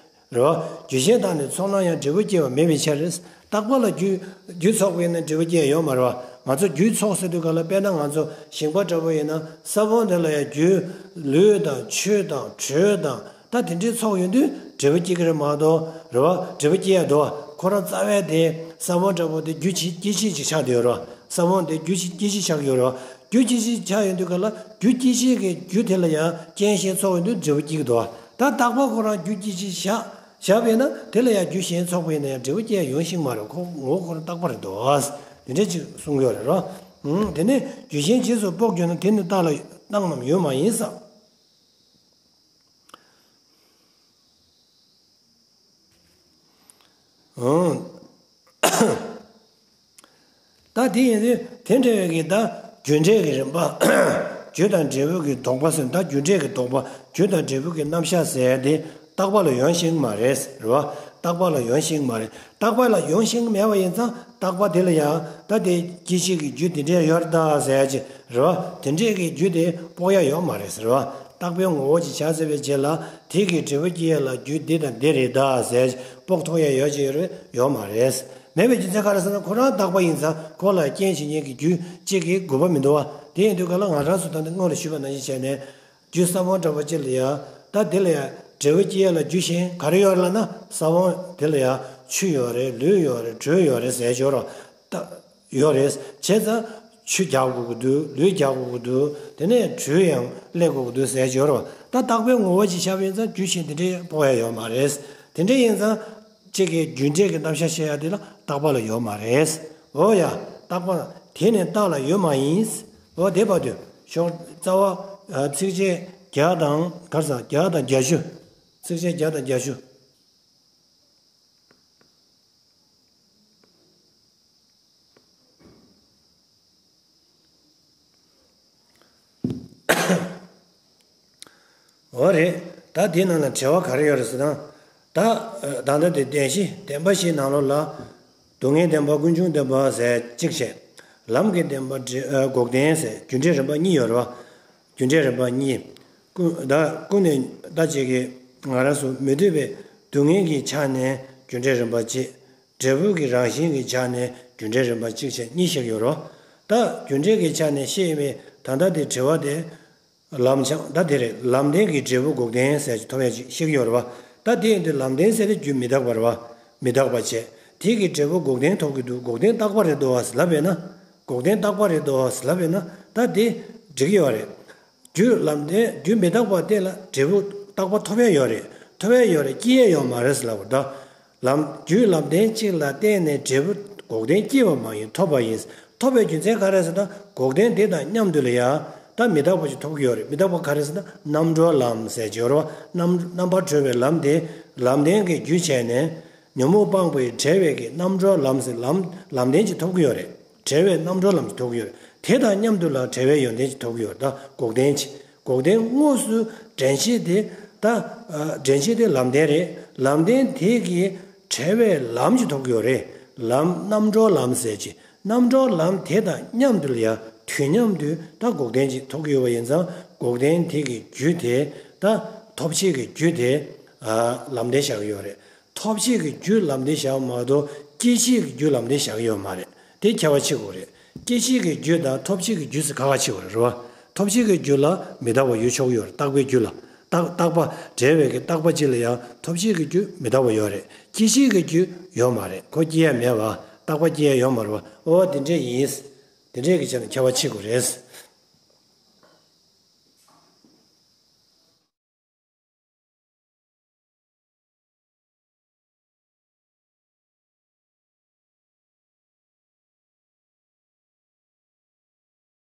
བ། རྒྱུ་གཞན་དག་ནི་ཚོགས་ན་ཡང་འབྲས་བུ་སྐྱེ་བ་མེད་པའི་ཕྱིར། རྟག་པ་ལ་རྒྱུ་རྒྱུ་ཚོགས་པ་ཡིན་ན་འབྲས་བུ་སྐྱེ་ཡ་ཡོད་མ་རེད་བ། ང་ཚོ་རྒྱུ་ཚོགས་ཟེར་དུས་ག་ལ་དཔེར་ན་ང་ཚོ་ཞིང་པ་འདྲ་པོ་ཡིན་ན་ས་བོན་དེ་ལ་ཡང་རྒྱུ་ལུད་དང་ཆུ་དང་དྲོད་དང་། ད་དེ་འདྲའི་ཚོགས་ཡོང་དུས་འབྲས་བུ་སྐྱེ་གི་རེད་མ་གཏོགས། རེད་བ། འབྲས་བུ་སྐྱེ་ཡ་འདུག་བ། ཁོ་རང་རྩ་བའི་དེ་ས་བོན་འདྲ་པོ་དེ་རྒྱུ་སྐྱེད་བྱེད་ཅིག་ཆགས་བསྡད་ཡོད་རེད་བ། ས་བོན་དེ་རྒྱུ་སྐྱེད་བྱེད་ཆགས་ཀྱི་ཡོད་རེད་བ། རྒྱུ་སྐྱེད་བྱེད་ཆགས་ཡོང་དུས་ག་ལ་རྒྱུ་སྐྱེད་བྱེད་ཀྱི་རྒྱུ་དེ་ལ་ཡང་རྐྱེན་གཞན་ཚོགས་ཡོང་དུས་འབྲས་བུ་སྐྱེ་གི་འདུག་བ། ད་རྟག་པ་ཁོ་རང་རྒྱུ་སྐྱེད་བྱེད་བཞག་བཞག་པས་ན་དེ་ལ་ཡང་རྒྱུ་གཞན་ཚོགས་པ་ཡིན་ན་ཡང་འབྲས་བུ་སྐྱེ་ཡ་ཡོང་ཤེས་མ་རེད། ཁོ་ངོ་བོ་ཁོ་རང་རྟག་པ་རེད་འདུག་བ། དེ་འདྲ་ཅིག་གསུང་གི་ཡོད་རེད་རོ། ཨང་། དེ་ནས་རྒྱུ་གཞན་རྗེས་སུ་དཔོག་གྱུར་ན། དེ་ནི་རྟགས་ལ་རྟགས་རྣམས་ཡོད་མ་ཡིན་ཟེར། ཨང་། ད་དེ་ཡིན་དུས་དེ་འདྲ་བའི་གི་ད་རྒྱུ་འབྲས་ཀྱི་རིམ་པ། རྒྱུ་དང་འབྲས་བུ་གི་ལྡོག་པ་ཟེར། ད་རྒྱུ་འབྲས་ཀྱི་ལྡོག་པ། རྒྱུ་དང་འབྲས་བུ་གི་རྣམ་གཞག་ཟེར་དེ་རྟག་པ་ལ་ཡོང་ཤེས་མ་རེད། རེད་བ། རྟག་པ་ལ་ཡོང་ཤེས་མ་རེད། རྟག་པ་ལ་ཡོང་ཤེས་མེད་པ་ཡིན་ཙང་རྟག་པ་དེ་ལ་ཡང་ད་དེ་སྐྱེད་བྱེད་ཀྱི་རྒྱུ་དེ་འདྲས་ཡོད་རེད་ད་ཟེར་ཡ་ཅིག་རེད་བ། དེ་འདྲས་ཀྱི་རྒྱུ་དེ་དཔོག་ཡ་ཡོད་མ་རེད་ཟེར་བ། རྟག་པའི་ངོ་བོ་ཅིག་བཞག་ཚར་བའི་རྗེས་ལ་དེ་གི་འབྲས་བུ་སྐྱེ་ཡ་ལ་རྒྱུ་འདི་དང་འདི་རེད་ད་ཟེར་དཔོག་ཐུབ་ཡ་ཡོད་ཅིག་ཡོད་རེད། ཡོད་མ་རེད། མེད་པའི་རྒྱུ་མཚན་ག་རེ་ཟེར་ན་ཁོ་རང་རྟག་པ་ཡིན་ཙང་ཁོ་ལ་རྐྱེན་བྱེད་མཁན་གྱི་རྒྱུ་གཅིག་གི་དགོས་པ་མི་འདུག་བ། དེ་ཡིན་དུས་ག་ལ་ང་རང་ཚོ་ད་ནི་སྔོན་ལ་ཞུས་པ་ནང་བཞིན་བྱས་ནས། རྒྱུ་ས་བོན་འདྲ་པོ་ཅིག་ལ་ཡང་། ད་དེ་ལ་ཡང་འབྲས་བུ་སྐྱེ་ཡ་ལ་རྒྱུ་གཞན་ག་རེ་ཡོད་རེད་ལབ་ན། ས་བོན་དེ་ལ་ཡང་ཆུ་ཡོད་རེད། ལུད་ཡོད་རེད། དྲོད་ཡོད་རེད་ཟེར་ཡ་ཡོད་རེད། ད་ཡོད་རེད། བྱས་ཙང་ཆུ་རྒྱག་དགོས་ཀྱི་འདུག་ལུད་རྒྱག་དགོས་ཀྱི་འདུག་དེ་ནས་དྲོད་ཡང་སླེབས་དགོས་ཀྱི་འདུག་ཟེར་ཡ་ཡོད་རེད་བ། ད་རྟག་པའི་ངོ་བོ་ཅིག་བཞག་པ་ཡིན་ཙང་རྒྱུ་གཞན་དེ་འདྲའི་དཔོག་ཡ་ཡོད་མ་རེད། དེ་འདྲ་ཡིན་ཙང་གཅིག་གིས་རྒྱུ་འབྲས་ཀྱི་རྣམ་གཞག་བཤད་ཡ་དེ་ལ་རྟག་པ་ལ་ཡོད་མ་རེད། འོ་ཡ། རྟག་པ་དེ་ནི་རྟགས་ལ་ཡོད་མ་ཡིན། འོ་དེ་བར་དུ་ཤོག་རྩ་བ། ཚིགས་བཅད་བརྒྱ་དང་གར་ས་བརྒྱ་དང་བརྒྱད་ཅུ། ཚིགས་བཅད་བརྒྱ་དང་བརྒྱད་ཅུ། འོ་རེད། ད་དེའི་ནང་ལ་དྲི་བ་ག་རེ་ཡོད་རེད་ཟེར་ན། ད་ད་ལྟ་དེ་བདེན་བཞི་བདེན་པ་བཞིའི་ནང་ལོགས་ལ། སྡུག་བསྔལ་བདེན་པ་ཀུན་འབྱུང་བདེན་པ་ཟེར་གཅིག་བྱས། ལམ་གྱི་བདེན་པ་འབྲས་འགོག་བདེན་ཟེར་རྒྱུ་འབྲས་རིམ་པ་གཉིས་ཡོད་རེད་བ། རྒྱུ་འབྲས་རིམ་པ་གཉིས། ཀུན་ད་ཀུན་ནས་ད་ཅིག་གི་ང་རང་ཚོ་མི་འདོད་པའི་སྡུག་བསྔལ་གྱི་ཆ་ནས་རྒྱུ་འབྲས་རིམ་པ་གཅིག་འབྲས་བུ་གི་རང་བཞིན་གྱི་ཆ་ནས་རྒྱུ་འབྲས་རིམ་པ་གཅིག་བྱས་གཉིས་བཤད་ཀྱི་ཡོད་རེད་བ། ད་རྒྱུ་འབྲས་ཀྱི་ཆ་ནས་བཤད་ཡོད་མེད་ད་ལྟ་དེ་དྲི་བ་དེ། ལམ་བྱང་ད་དེ་རེད། ལམ་བདེན་གྱི་འབྲས་བུ་འགོག་བདེན་ཟེར་གྱི་ཐོབ་ཡ་ཅིག་བཤད་ཀྱི་ཡོད་རེད་བ། ད་དེ་ཡིན་དུས་ལམ་བདེན་ཟེར་དེ་རྒྱུ་མི་རྟག་པ་རེད་བ། མི་རྟག་པ་བྱས། དེ་གི་འབྲས་བུ་འགོག་བདེན་ཐོབ་ཀྱི་འདུག་འགོག་བདེན་རྟག་པ་རེད་འདུག་བ་ལབ་པས་ན། འགོག་བདེན་རྟག་པ་རེད་འདུག་བ་ལབ་པས་ན་ད་དེ་འགྲིག་གི་ཡོད་རེད། རྒྱུ་ལམ་བདེན་རྒྱུ་མི་རྟག་པ་དེ་ལ་འབྲས་བུ་རྟག་པ་ཐོབ་ཡ་ཡོད་རེད། ཐོབ་ཡ་ཡོད་རེད། སྐྱེ་ཡ་ཡོད་མ་རེད་ཟེར་ལབ་པ་ད། ལམ་རྒྱུ་ལམ་བདེན་གཅིག་ལ་བརྟེན་ནས་འབྲས་བུ་འགོག་བདེན་སྐྱེ་བ་མ་ཡིན་ཐོབ་པ་ཡིན། ཐོབ་པའི་རྒྱུ་མཚན་ག་རེ་ཟེར་ན་འགོག་བདེན་དེ་དང་མཉམ་དུ་ལ་ཡ། ད་མི་རྟག་པ་ཞིག་ཐོབ་ཀྱི་ཡོད་རེད། མི་རྟག་པ་ག་རེ་ཟེར་ན་རྣམ་གྲོལ་ལམ་ཟེར་གྱི་ཡོད་རེད་བ། རྣམ་རྣམ་པར་གྲོལ་བའི་ལམ་དེ། ལམ་བདེན་གྱི་རྒྱུ་བྱས་ནས། ཉོན་མོངས་སྤངས་པའི་བྲལ་བའི་གི་རྣམ་གྲོལ་ལམ་ཟེར་ལམ་ལམ་བདེན་ཅིག་ཐོབ་ཀྱི་ཡོད་རེད། བྲལ་བའི་རྣམ་གྲོལ་ལམ་ཅིག་ཐོབ་ཀྱི་ཡོད་རེད། དེ་དང་མཉམ་དུ་ལ་བྲལ་བའི་ཡོན་ཏན་ཅིག་ཐོབ་ཀྱི་ཡོད་རེད། ད་འགོག་བདེན་ཅིག་འགོག་བདེན་དངོས་སུ་དྲན་ཤེས་དེ་ད། དྲན་ཤེས་དེ་ལམ་བདེན་རེད། ལམ་བདེན་དེ་གི་བྲལ་བའི་ལམ་ཅིག་ཐོབ་ཀྱི་ཡོད་རེད། ལམ་རྣམ་གྲོལ་ལམ་ཟེར་ཅིག་རྣམ་གྲོལ་ལམ་དེ་དང་མཉམ་དུ་ལ་ཡ་དུས་མཉམ་དུ་ད་འགོག་བདེན་ཅིག་ཐོབ་ཀྱི་ཡོད་པ་ཡིན་ཙང་འགོག་བདེན་དེ་གི་རྒྱུ་དེ་ད་ཐོབ་བྱེད་ཀྱི་རྒྱུ་དེ་ལམ་བདེན་བཞག་གི་ཡོད་རེད། ཐོབ་བྱེད་ཀྱི་རྒྱུ་ལམ་བདེན་བཞག་མ་གཏོགས་སྐྱེད་བྱེད་ཀྱི་རྒྱུ་ལམ་བདེན་བཞག་གི་ཡོད་མ་རེད། དེ་ཁྱད་པར་ཕྱེ་དགོས་རེད། སྐྱེད་བྱེད་ཀྱི་རྒྱུ་དང་ཐོབ་བྱེད་ཀྱི་རྒྱུ་ཟེར་ཁ་ཁ་ཕྱེ་དགོས་རེད་རེད་བ། ཐོབ་བྱེད་ཀྱི་རྒྱུ་ལ་མི་རྟག་པ་ཡོད་ཆོག་གི་ཡོད་རེད། རྟག་པའི་རྒྱུ་ལ། རྟག་རྟག་པ་བྲལ་བའི་གི་རྟག་པ་གཅིག་ལ་ཡང་ཐོབ་བྱེད་ཀྱི་རྒྱུ་མི་རྟག་པ་ཡོད་རེད། སྐྱེད་བྱེད་ཀྱི་རྒྱུ་ཡོད་མ་རེད། ཁོ་སྐྱེ་ཡ་མེད་བ། རྟག་པ་སྐྱེ་ཡ་ཡོད་མ་རེད་བ། འོ་དེ་འདྲས་ཡིན། དེ་འདྲས་ཀྱི་ཆ་ནས་ཁྱད་པར་ཕྱེ་དགོས་རེད།